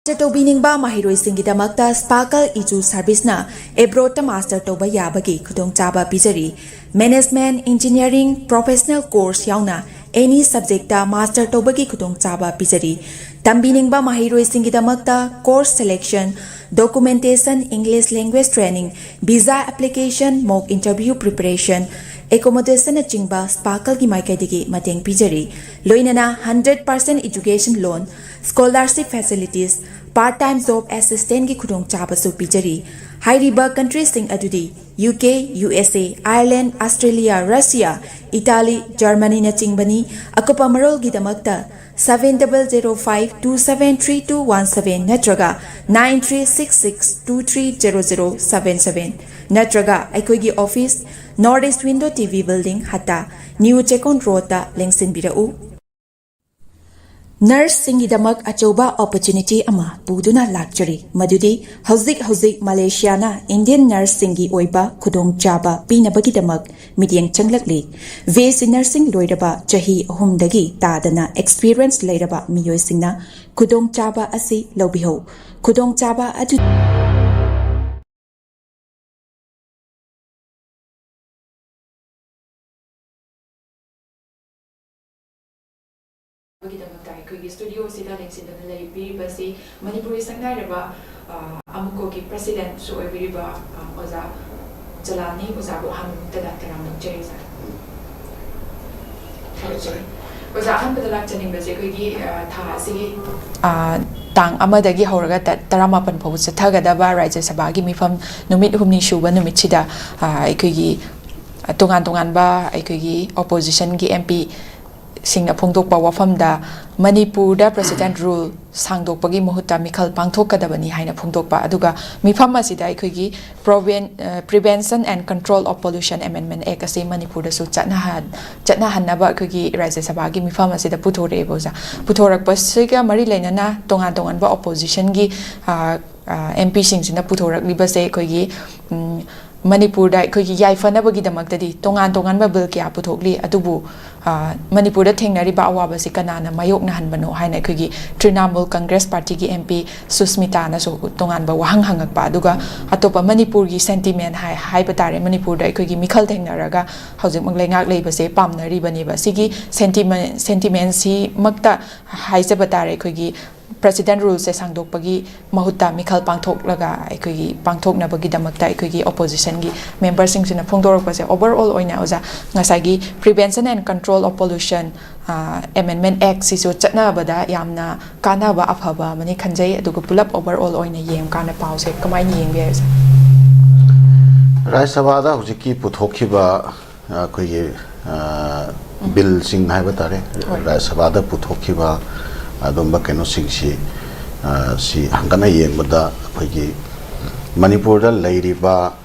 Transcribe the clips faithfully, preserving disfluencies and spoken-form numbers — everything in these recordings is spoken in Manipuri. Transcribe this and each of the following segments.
ꯃꯥꯁꯇꯔ ꯇꯧꯕꯤꯅꯤꯡꯕ ꯃꯍꯩꯔꯣꯏꯁꯤꯡꯒꯤꯗꯃꯛꯇ ꯁ꯭ꯄꯥꯔꯀꯜ ꯏꯖꯨ ꯁꯔꯚꯤꯁꯅ ꯑꯦꯕ꯭ꯔꯣꯗꯇ ꯃꯥꯁꯇꯔ ꯇꯧꯕ ꯌꯥꯕꯒꯤ ꯈꯨꯗꯣꯡꯆꯥꯕ ꯄꯤꯖꯔꯤ꯫ ꯃꯦꯅꯦꯖꯃꯦꯟꯠ, ꯏꯟꯖꯤꯅꯤꯌꯥꯔꯤꯡ, ꯄ꯭ꯔꯣꯐꯦꯁꯅꯦꯜ ꯀꯣꯔꯁ ꯌꯥꯎꯅ ꯑꯦꯅꯤ ꯁꯕꯖꯦꯛꯇ ꯃꯥꯁꯇꯔ ꯇꯧꯕꯒꯤ ꯈꯨꯗꯣꯡꯆꯥꯕ ꯄꯤꯖꯔꯤ꯫ ꯇꯝꯕꯤꯅꯤꯡꯕ ꯃꯍꯩꯔꯣꯏꯁꯤꯡꯒꯤꯗꯃꯛꯇ course selection, documentation, English language training, visa application, mock interview preparation, ꯑꯦꯀꯣꯃꯣꯗꯦꯁꯟꯅꯆꯤꯡꯕ ꯁ꯭ꯄꯥꯔꯀꯜꯒꯤ ꯃꯥꯏꯀꯩꯗꯒꯤ ꯃꯇꯦꯡ ꯄꯤꯖꯔꯤ꯫ ꯂꯣꯏꯅꯅ hundred percent education loan, scholarship facilities, part time job ꯑꯦꯁꯤꯁꯇꯦꯟꯠꯒꯤ ꯈꯨꯗꯣꯡꯆꯥꯕꯁꯨ ꯄꯤꯖꯔꯤ꯫ ꯍꯥꯏꯔꯤꯕ ꯀꯟꯇ꯭ꯔꯤꯁꯤꯡ ꯑꯗꯨꯗꯤ U K, U S A, Ireland, Australia, Russia, Italy, ꯖꯔꯃꯅꯤꯅꯆꯤꯡꯕꯅꯤ꯫ ꯑꯀꯨꯞꯄ ꯃꯔꯣꯜꯒꯤꯗꯃꯛꯇ seven double zero five two seven three two one seven ꯅꯠꯇ꯭ꯔꯒ nine three six six two three zero zero seven seven ꯅꯠꯇ꯭ꯔꯒ ꯑꯩꯈꯣꯏꯒꯤ office, north east window T V building, Hatta, new Checkon ꯔꯣꯗꯇ ꯂꯦꯡꯁꯤꯟꯕꯤꯔꯛꯎ꯫ ꯅꯔꯁꯁꯤꯡꯒꯤꯗꯃꯛ ꯑꯆꯧꯕ ꯑꯣꯄꯣꯔꯆꯨꯅꯤꯇꯤ ꯑꯃ ꯄꯨꯗꯨꯅ ꯂꯥꯛꯆꯔꯤ, ꯃꯗꯨꯗꯤ ꯍꯧꯖꯤꯛ ꯍꯧꯖꯤꯛ ꯃꯂꯦꯁꯤꯌꯥꯅ ꯏꯟꯗꯤꯌꯟ ꯅꯔꯁꯁꯤꯡꯒꯤ ꯑꯣꯏꯕ ꯈꯨꯗꯣꯡꯆꯥꯕ ꯄꯤꯅꯕꯒꯤꯗꯃꯛ ꯃꯤꯠꯌꯦꯡ ꯆꯪꯂꯛꯂꯤ꯫ ꯕꯤ ꯑꯦꯁ ꯁꯤ ꯅꯔꯁꯤꯡ ꯂꯣꯏꯔꯕ ꯆꯍꯤ ꯑꯍꯨꯝꯗꯒꯤ ꯇꯥꯗꯅ ꯑꯦꯛꯁꯄꯤꯔꯤꯌꯦꯟꯁ ꯂꯩꯔꯕ ꯃꯤꯑꯣꯏꯁꯤꯡꯅ ꯈꯨꯗꯣꯡꯆꯥꯕ ꯑꯁꯤ ꯂꯧꯕꯤꯍꯧ꯫ ꯈꯨꯗꯣꯡꯆꯥꯕ ꯑꯗꯨ ꯒꯤꯗꯃꯛꯇ ꯑꯩꯈꯣꯏꯒꯤ ꯁ꯭ꯇꯨꯗꯤꯑꯣꯁꯤꯗ ꯂꯦꯡꯁꯤꯟꯗꯨꯅ ꯂꯩꯕꯤꯔꯤꯕꯁꯤ ꯃꯅꯤꯄꯨꯔꯒꯤ ꯁꯛꯅꯥꯏꯔꯕ, ꯑ, ꯑꯃꯨꯀꯣꯒꯤ ꯄ꯭ꯔꯦꯁꯤꯗꯦꯟꯠꯁꯨ ꯑꯣꯏꯕꯤꯔꯤꯕ, ꯑ, ꯑꯣꯖꯥ ꯖꯂꯥꯜꯅꯤ꯫ ꯑꯣꯖꯥꯕꯨ ꯑꯍꯥꯟꯕꯃꯛꯇꯗ ꯇꯔꯥꯝꯅ ꯑꯣꯛꯆꯔꯤ, ꯁꯥꯔ꯫ ꯊꯥꯒꯠꯆꯔꯤ꯫ ꯑꯣꯖꯥ, ꯑꯍꯥꯟꯕꯗ ꯂꯥꯛꯆꯅꯤꯡꯕꯁꯦ ꯑꯩꯈꯣꯏꯒꯤ, ꯑ, ꯊꯥ ꯑꯁꯤꯒꯤ, ꯑ, ꯇꯥꯡ ꯑꯃꯗꯒꯤ ꯍꯧꯔꯒ ꯇ-, ꯇꯔꯥꯃꯥꯄꯟ ꯐꯥꯎꯕ ꯆꯠꯊꯒꯗꯕ ꯔꯥꯖ꯭ꯌ ꯁꯚꯥꯒꯤ ꯃꯤꯐꯝ ꯅꯨꯃꯤꯠ ꯍꯨꯝꯅꯤ ꯁꯨꯕ ꯅꯨꯃꯤꯠꯁꯤꯗ, ꯑ, ꯑꯩꯈꯣꯏꯒꯤ ꯇꯣꯉꯥꯟ ꯇꯣꯉꯥꯟꯕ ꯑꯩꯈꯣꯏꯒꯤ ꯑꯣꯄꯣꯖꯤꯁꯟꯒꯤ ꯑꯦꯝ ꯄꯤ ꯁꯤꯡꯅ ꯐꯣꯡꯗꯣꯛꯄ ꯋꯥꯐꯝꯗ ꯃꯅꯤꯄꯨꯔꯗ ꯄ꯭ꯔꯦꯁꯤꯗꯦꯟꯠ ꯔꯨꯜ ꯁꯥꯡꯗꯣꯛꯄꯒꯤ ꯃꯍꯨꯠꯇ ꯃꯤꯈꯜ ꯄꯥꯡꯊꯣꯛꯀꯗꯕꯅꯤ ꯍꯥꯏꯅ ꯐꯣꯡꯗꯣꯛꯄ, ꯑꯗꯨꯒ ꯃꯤꯐꯝ ꯑꯁꯤꯗ ꯑꯩꯈꯣꯏꯒꯤ Proven-, ꯑ, Prevention and Control of Pollution Amendment Act ꯑꯁꯤ ꯃꯅꯤꯄꯨꯔꯗꯁꯨ ꯆꯠꯅꯍꯟ-, ꯆꯠꯅꯍꯟꯅꯕ ꯑꯩꯈꯣꯏꯒꯤ ꯔꯥꯖ꯭ꯌ ꯁꯚꯥꯒꯤ ꯃꯤꯐꯝ ꯑꯁꯤꯗ ꯄꯨꯊꯣꯔꯛꯑꯦꯕ, ꯑꯣꯖꯥ꯫ ꯄꯨꯊꯣꯔꯛꯄꯁꯤꯒ ꯃꯔꯤ ꯂꯩꯅꯅ ꯇꯣꯉꯥꯟ ꯇꯣꯉꯥꯟꯕ ꯑꯣꯄꯣꯖꯤꯁꯟꯒꯤ, ꯑ, ꯑ, ꯑꯦꯝ ꯄꯤꯁꯤꯡꯁꯤꯅ ꯄꯨꯊꯣꯔꯛꯂꯤꯕꯁꯦ ꯑꯩꯈꯣꯏꯒꯤ, ꯎꯝ, ꯃꯅꯤꯄꯨꯔꯗ ꯑꯩꯈꯣꯏꯒꯤ ꯌꯥꯏꯐꯅꯕꯒꯤꯗꯃꯛꯇꯗꯤ ꯇꯣꯉꯥꯟ ꯇꯣꯉꯥꯟꯕ ꯕꯤꯜ ꯀꯌꯥ ꯄꯨꯊꯣꯛꯂꯤ, ꯑꯗꯨꯕꯨ, ꯑ, ꯃꯅꯤꯄꯨꯔꯗ ꯊꯦꯡꯅꯔꯤꯕ ꯑꯋꯥꯕꯁꯤ ꯀꯅꯥꯅ ꯃꯥꯌꯣꯛꯅꯍꯟꯕꯅꯣ ꯍꯥꯏꯅ ꯑꯩꯈꯣꯏꯒꯤ ꯇ꯭ꯔꯤꯅꯥꯃꯨꯜ ꯀꯪꯒ꯭ꯔꯦꯁ ꯄꯥꯔꯇꯤꯒꯤ M P ꯁꯨꯁꯃꯤꯇꯥꯅꯁꯨ ꯇꯣꯉꯥꯟꯕ ꯋꯥꯍꯪ ꯍꯪꯉꯛꯄ, ꯑꯗꯨꯒ ꯑꯇꯣꯞꯄ ꯃꯅꯤꯄꯨꯔꯒꯤ sentiment ꯍꯥꯏ-, ꯍꯥꯏꯕ ꯇꯥꯔꯦ, ꯃꯅꯤꯄꯨꯔꯗ ꯑꯩꯈꯣꯏꯒꯤ ꯃꯤꯈꯜ ꯊꯦꯡꯅꯔꯒ ꯍꯧꯖꯤꯛꯃꯛ ꯂꯩꯉꯥꯛ ꯂꯩꯕꯁꯦ ꯄꯥꯝꯅꯔꯤꯕꯅꯦꯕ꯫ ꯁꯤꯒꯤ sentiment, sentimentꯁꯤꯃꯛꯇ ꯍꯥꯏꯖꯕ ꯇꯥꯔꯦ, ꯑꯩꯈꯣꯏꯒꯤ president ruleꯁꯦ ꯁꯥꯡꯗꯣꯛꯄꯒꯤ ꯃꯍꯨꯠꯇ ꯃꯤꯈꯜ ꯄꯥꯡꯊꯣꯛꯂꯒ ꯑꯩꯈꯣꯏꯒꯤ ꯄꯥꯡꯊꯣꯛꯅꯕꯒꯤꯗꯃꯛꯇ ꯑꯩꯈꯣꯏꯒꯤ oppositionꯒꯤ memberꯁꯤꯡꯁꯤꯅ ꯐꯣꯡꯗꯣꯔꯛꯄꯁꯦ, overall ꯑꯣꯏꯅ ꯑꯣꯖꯥ, ꯉꯁꯥꯏꯒꯤ Prevention and Control of Pollution, ꯑ, Amendment Actꯁꯤꯁꯨ ꯆꯠꯅꯕꯗ ꯌꯥꯝꯅ ꯀꯥꯟꯅꯕ, ꯑꯐꯕ ꯑꯃꯅꯤ ꯈꯟꯖꯩ꯫ ꯑꯗꯨꯒ ꯄꯨꯂꯞ overall ꯑꯣꯏꯅ ꯌꯦꯡꯉꯀꯥꯟꯗ ꯄꯥꯎꯁꯦ ꯀꯃꯥꯏꯅ ꯌꯦꯡꯕ ꯌꯥꯏ, ꯑꯣꯖꯥ? ꯔꯥꯖ꯭ꯌ ꯁꯚꯥꯗ ꯍꯧꯖꯤꯛꯀꯤ ꯄꯨꯊꯣꯛꯈꯤꯕ ꯑꯩꯈꯣꯏꯒꯤ, ꯑ, ꯕꯤꯜꯁꯤꯡ ꯍꯥꯏꯕ ꯇꯥꯔꯦ, ꯍꯣꯏ꯫ ꯔꯥꯖ꯭ꯌ ꯁꯚꯥꯗ ꯄꯨꯊꯣꯛꯈꯤꯕ ꯑꯗꯨꯝꯕ ꯀꯩꯅꯣꯁꯤꯡꯁꯤ, ꯑ, ꯁꯤ ꯍꯪꯒꯠꯅ ꯌꯦꯡꯕꯗ ꯑꯩꯈꯣꯏꯒꯤ ꯃꯅꯤꯄꯨꯔꯗ ꯂꯩꯔꯤꯕ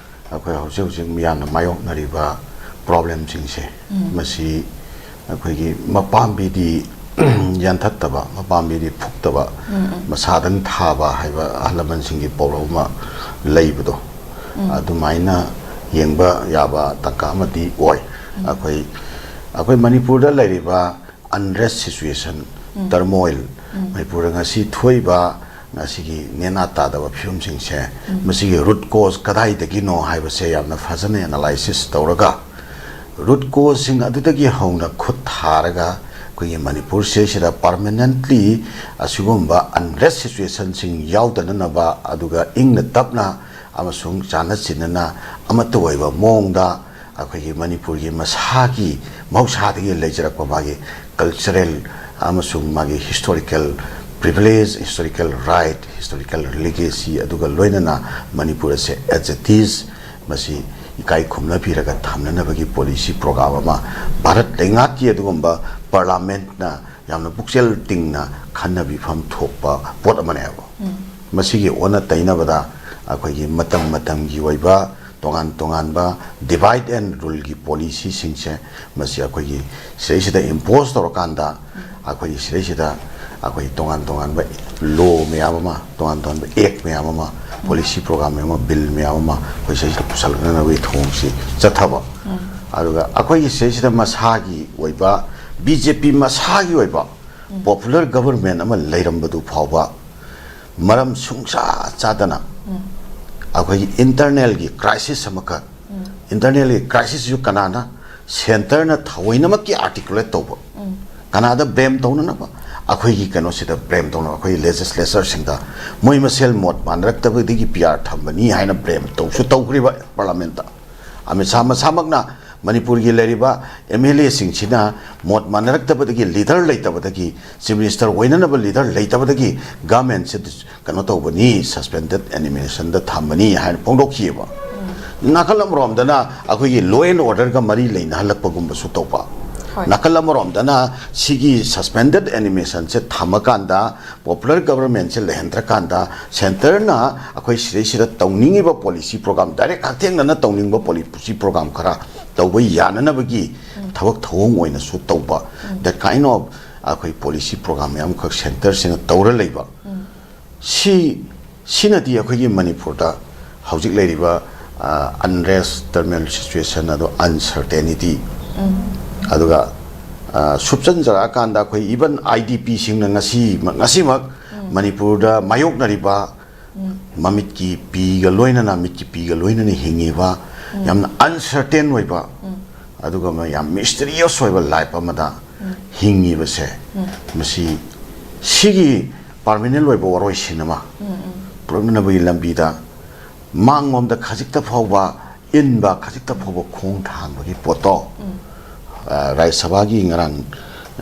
ꯑꯩꯈꯣꯏ ꯍꯧꯖꯤꯛ ꯍꯧꯖꯤꯛ ꯃꯤꯌꯥꯝꯅ ꯃꯥꯌꯣꯛꯅꯔꯤꯕ problemꯁꯤꯡꯁꯦ, ꯎꯝ꯫ ꯃꯁꯤ ꯑꯩꯈꯣꯏꯒꯤ ꯃꯄꯥꯝꯕꯤꯗꯤ ꯌꯥꯟꯊꯠꯇꯕ, ꯃꯄꯥꯝꯕꯤꯗꯤ ꯐꯨꯛꯇꯕ, ꯎꯝ, ꯎꯝ꯫ ꯃꯁꯥꯗꯪ ꯊꯥꯕ ꯍꯥꯏꯕ ꯑꯍꯜ ꯂꯃꯟꯁꯤꯡꯒꯤ ꯄꯥꯎꯔꯧ ꯑꯃ ꯂꯩꯕꯗꯣ, ꯎꯝ꯫ ꯑꯗꯨꯃꯥꯏꯅ ꯌꯦꯡꯕ ꯌꯥꯕ ꯇꯥꯟꯀꯛ ꯑꯃꯗꯤ ꯑꯣꯏ꯫ ꯎꯝ꯫ ꯑꯩꯈꯣꯏ, ꯑꯩꯈꯣꯏ ꯃꯅꯤꯄꯨꯔꯗ ꯂꯩꯔꯤꯕ unrest situation, ꯎꯝ꯫ turmoil, ꯎꯝ꯫ ꯃꯅꯤꯄꯨꯔꯗ ꯉꯁꯤ ꯊꯣꯛꯏꯕ ꯉꯁꯤꯒꯤ ꯅꯦꯅꯥ ꯇꯥꯗꯕ ꯐꯤꯕꯝꯁꯤꯡꯁꯦ, ꯎꯝ꯫ ꯃꯁꯤꯒꯤ root cause ꯀꯗꯥꯏꯗꯒꯤꯅꯣ ꯍꯥꯏꯕꯁꯦ ꯌꯥꯝꯅ ꯐꯖꯅ analysis ꯇꯧꯔꯒ, root causeꯁꯤꯡ ꯑꯗꯨꯗꯒꯤ ꯍꯧꯅ ꯈꯨꯠ ꯊꯥꯔꯒ, ꯑꯩꯈꯣꯏꯒꯤ ꯃꯅꯤꯄꯨꯔ ꯁꯤꯗꯩꯁꯤꯗ permanently ꯑꯁꯤꯒꯨꯝꯕ unrest situationꯁꯤꯡ ꯌꯥꯎꯗꯅꯅꯕ, ꯑꯗꯨꯒ ꯏꯪꯅ ꯇꯞꯅ ꯑꯃꯁꯨꯡ ꯆꯥꯟꯅ ꯆꯤꯟꯅꯅ ꯑꯃꯠꯇ ꯑꯣꯏꯕ ꯃꯑꯣꯡꯗ ꯑꯩꯈꯣꯏꯒꯤ ꯃꯅꯤꯄꯨꯔꯒꯤ ꯃꯁꯥꯒꯤ ꯃꯍꯧꯁꯥꯗꯒꯤ ꯂꯩꯖꯔꯛꯄ ꯃꯥꯒꯤ cultural ꯑꯃꯁꯨꯡ ꯃꯥꯒꯤ historical privilege, historical right, historical legacy, ꯑꯗꯨꯒ ꯂꯣꯏꯅꯅ ꯃꯅꯤꯄꯨꯔ ꯑꯁꯦ as it is ꯃꯁꯤ ꯏꯀꯥꯏ ꯈꯨꯝꯅꯕꯤꯔꯒ ꯊꯝꯅꯅꯕꯒꯤ policy program ꯑꯃ ꯚꯥꯔꯠ ꯂꯩꯉꯥꯛꯀꯤ ꯑꯗꯨꯒꯨꯝꯕ parliamentꯅ ꯌꯥꯝꯅ ꯄꯨꯛꯆꯦꯜ ꯇꯤꯡꯅ ꯈꯟꯅꯕꯤꯐꯝ ꯊꯣꯛꯄ ꯄꯣꯠ ꯑꯃꯅꯦꯕ꯫ ꯎꯝ꯫ ꯃꯁꯤꯒꯤ ꯑꯣꯟꯅ ꯇꯩꯅꯕꯗ ꯑꯩꯈꯣꯏꯒꯤ ꯃꯇꯝ ꯃꯇꯝꯒꯤ ꯑꯣꯏꯕ ꯇꯣꯉꯥꯟ ꯇꯣꯉꯥꯟꯕ divide and ruleꯒꯤ policyꯁꯤꯡꯁꯦ ꯃꯁꯤ ꯑꯩꯈꯣꯏꯒꯤ ꯁꯤꯗꯩꯁꯤꯗ impose ꯇꯧꯔꯀꯥꯟꯗ ꯑꯩꯈꯣꯏꯒꯤ ꯁꯤꯗꯩꯁꯤꯗ ꯑꯩꯈꯣꯏ ꯇꯣꯉꯥꯟ ꯇꯣꯉꯥꯟꯕ law ꯃꯌꯥꯝ ꯑꯃ, ꯇꯣꯉꯥꯟ ꯇꯣꯉꯥꯟꯕ act ꯃꯌꯥꯝ ꯑꯃ ꯄꯣꯂꯤꯁꯤ ꯄ꯭ꯔꯣꯒ꯭ꯔꯥꯝ ꯃꯌꯥꯝ ꯑꯃ, ꯕꯤꯜ ꯃꯌꯥꯝ ꯑꯃ ꯑꯩꯈꯣꯏ ꯁꯤꯗꯩꯁꯤꯗ ꯄꯨꯁꯜꯂꯛꯅꯅꯕꯒꯤ ꯊꯧꯑꯣꯡꯁꯤ ꯆꯠꯊꯕ꯫ ꯑꯗꯨꯒ ꯑꯩꯈꯣꯏꯒꯤ ꯁꯤꯗꯩꯁꯤꯗ ꯃꯁꯥꯒꯤ ꯑꯣꯏꯕ, ꯕꯤ ꯖꯦ ꯄꯤ ꯃꯁꯥꯒꯤ ꯑꯣꯏꯕ ꯄꯣꯄꯨꯂꯔ ꯒꯕꯔꯃꯦꯟ ꯑꯃ ꯂꯩꯔꯝꯕꯗꯨ ꯐꯥꯎꯕ ꯃꯔꯝ ꯁꯨꯡꯆꯥ ꯆꯥꯗꯅ ꯑꯩꯈꯣꯏꯒꯤ ꯏꯟꯇꯔꯅꯦꯜꯒꯤ ꯀ꯭ꯔꯥꯏꯁꯤꯁ ꯑꯃꯈꯛ, ꯏꯟꯇꯔꯅꯦꯜꯒꯤ ꯀ꯭ꯔꯥꯏꯁꯤꯁꯁꯨ ꯀꯅꯥꯅ, ꯁꯦꯟꯇꯔꯅ ꯊꯑꯣꯏꯅꯃꯛꯀꯤ ꯑꯥꯔꯇꯤꯀꯨꯂꯦꯠ ꯇꯧꯕ, ꯀꯅꯥꯗ ꯕ꯭ꯂꯦꯝ ꯇꯧꯅꯅꯕ? ꯑꯩꯈꯣꯏꯒꯤ ꯀꯩꯅꯣꯁꯤꯗ ꯕ꯭ꯂꯦꯝ ꯇꯧꯅꯕ, ꯑꯩꯈꯣꯏꯒꯤ ꯂꯦꯖꯤꯁꯂꯦꯆꯔꯁꯤꯡꯗ ꯃꯣꯏ ꯃꯁꯦꯜ ꯃꯣꯠ ꯃꯥꯟꯅꯔꯛꯇꯕꯗꯒꯤ ꯄꯤ ꯑꯥꯔ ꯊꯝꯕꯅꯤ ꯍꯥꯏꯅ ꯕ꯭ꯂꯦꯝ ꯇꯧꯁꯨ ꯇꯧꯈ꯭ꯔꯤꯕ ꯄꯥꯔꯂꯥꯃꯦꯟꯠꯇ꯫ ꯑꯃꯤꯠ ꯁꯥꯍ ꯃꯁꯥꯃꯛꯅ ꯃꯅꯤꯄꯨꯔꯒꯤ ꯂꯩꯔꯤꯕ ꯑꯦꯝ ꯑꯦꯜ ꯑꯦꯁꯤꯡꯁꯤꯅ ꯃꯣꯠ ꯃꯥꯟꯅꯔꯛꯇꯕꯗꯒꯤ, ꯂꯤꯗꯔ ꯂꯩꯇꯕꯗꯒꯤ, ꯆꯤꯐ ꯃꯤꯅꯤꯁꯇꯔ ꯑꯣꯏꯅꯅꯕ ꯂꯤꯗꯔ ꯂꯩꯇꯕꯗꯒꯤ ꯒꯃꯦꯟꯁꯦ ꯀꯩꯅꯣ ꯇꯧꯕꯅꯤ, ꯁꯁꯄꯦꯟꯗꯦꯗ ꯑꯦꯅꯤꯃꯦꯁꯟꯗ ꯊꯝꯕꯅꯤ ꯍꯥꯏꯅ ꯐꯣꯡꯗꯣꯛꯈꯤꯑꯕ꯫ ꯅꯥꯀꯜ ꯑꯃꯔꯣꯝꯗꯅ ꯑꯩꯈꯣꯏꯒꯤ ꯂꯣ ꯑꯦꯟ ꯑꯣꯔꯗꯔꯒ ꯃꯔꯤ ꯂꯩꯅꯍꯜꯂꯛꯄꯒꯨꯝꯕꯁꯨ ꯇꯧꯕ꯫ ꯍꯣꯏ꯫ ꯅꯥꯀꯜ ꯑꯃꯔꯣꯝꯗꯅ ꯁꯤꯒꯤ ꯁꯁꯄꯦꯟꯗꯦꯗ ꯑꯦꯅꯤꯃꯦꯁꯟꯁꯦ ꯊꯝꯃꯀꯥꯟꯗ, ꯄꯣꯄꯨꯂꯔ ꯒꯕꯔꯃꯦꯟꯁꯦ ꯂꯩꯍꯟꯗ꯭ꯔꯀꯥꯟꯗ, ꯁꯦꯟꯇꯔꯅ ꯑꯩꯈꯣꯏ ꯁꯤꯗꯩꯁꯤꯗ ꯇꯧꯅꯤꯡꯉꯤꯕ ꯄꯣꯂꯤꯁꯤ ꯄ꯭ꯔꯣꯒ꯭ꯔꯥꯝ, ꯗꯥꯏꯔꯦꯛ ꯍꯛꯊꯦꯡꯅꯅ ꯇꯧꯅꯤꯡꯕ ꯄꯣꯂꯤꯁꯤ ꯄ꯭ꯔꯣꯒ꯭ꯔꯥꯝ ꯈꯔ ꯇꯧꯕ ꯌꯥꯅꯅꯕꯒꯤ ꯊꯕꯛ ꯊꯧꯑꯣꯡ ꯑꯣꯏꯅꯁꯨ ꯇꯧꯕ, that kind of ꯑꯩꯈꯣꯏ ꯄꯣꯂꯤꯁꯤ ꯄ꯭ꯔꯣꯒ꯭ꯔꯥꯝ ꯃꯌꯥꯝ ꯑꯃꯈꯛ ꯁꯦꯟꯇꯔꯁꯤꯅ ꯇꯧꯔ ꯂꯩꯕ꯫ ꯁꯤ, ꯁꯤꯅꯗꯤ ꯑꯩꯈꯣꯏꯒꯤ ꯃꯅꯤꯄꯨꯔꯗ ꯍꯧꯖꯤꯛ ꯂꯩꯔꯤꯕ ꯑꯟꯔꯦꯁ, ꯇꯔꯃꯦꯜ ꯁꯤꯆꯨꯋꯦꯁꯟ ꯑꯗꯣ ꯑꯟꯁꯔꯇꯦꯅꯤꯇꯤ, ꯑꯗꯨꯒ ꯑ, ꯁꯨꯞꯆꯟꯖꯔꯛꯑꯀꯥꯟꯗ ꯑꯩꯈꯣꯏ ꯏꯚꯟ ꯑꯥꯏ ꯗꯤ ꯄꯤꯁꯤꯡꯅ ꯉꯁꯤ, ꯉꯁꯤꯃꯛ ꯃꯅꯤꯄꯨꯔꯗ ꯃꯥꯌꯣꯛꯅꯔꯤꯕ ꯃꯃꯤꯠꯀꯤ ꯄꯤꯒ ꯂꯣꯏꯅꯅ, ꯃꯤꯠꯀꯤ ꯄꯤꯒ ꯂꯣꯏꯅꯅ ꯍꯤꯡꯉꯤꯕ, ꯌꯥꯝꯅ ꯑꯟꯁꯔꯇꯦꯟ ꯑꯣꯏꯕ, ꯑꯗꯨꯒ ꯃ-, ꯌꯥꯝ ꯃꯤꯁꯇꯤꯔꯤꯌꯁ ꯑꯣꯏꯕ ꯂꯥꯏꯐ ꯑꯃꯗ ꯍꯤꯡꯉꯤꯕꯁꯦ, ꯃꯁꯤ, ꯁꯤꯒꯤ ꯄꯥꯔꯃꯤꯅꯦꯟ ꯑꯣꯏꯕ ꯋꯥꯔꯣꯏꯁꯤꯟ ꯑꯃ ꯄꯨꯔꯛꯅꯅꯕꯒꯤ ꯂꯝꯕꯤꯗ ꯃꯥꯡꯂꯣꯝꯗ ꯈꯖꯤꯛꯇ ꯐꯥꯎꯕ ꯏꯟꯕ, ꯈꯖꯤꯛꯇ ꯐꯥꯎꯕ ꯈꯣꯡ ꯊꯥꯡꯕꯒꯤ ꯄꯣꯠꯇꯣ, ꯑ, ꯔꯥꯖ꯭ꯌ ꯁꯚꯥꯒꯤ ꯉꯔꯥꯡ,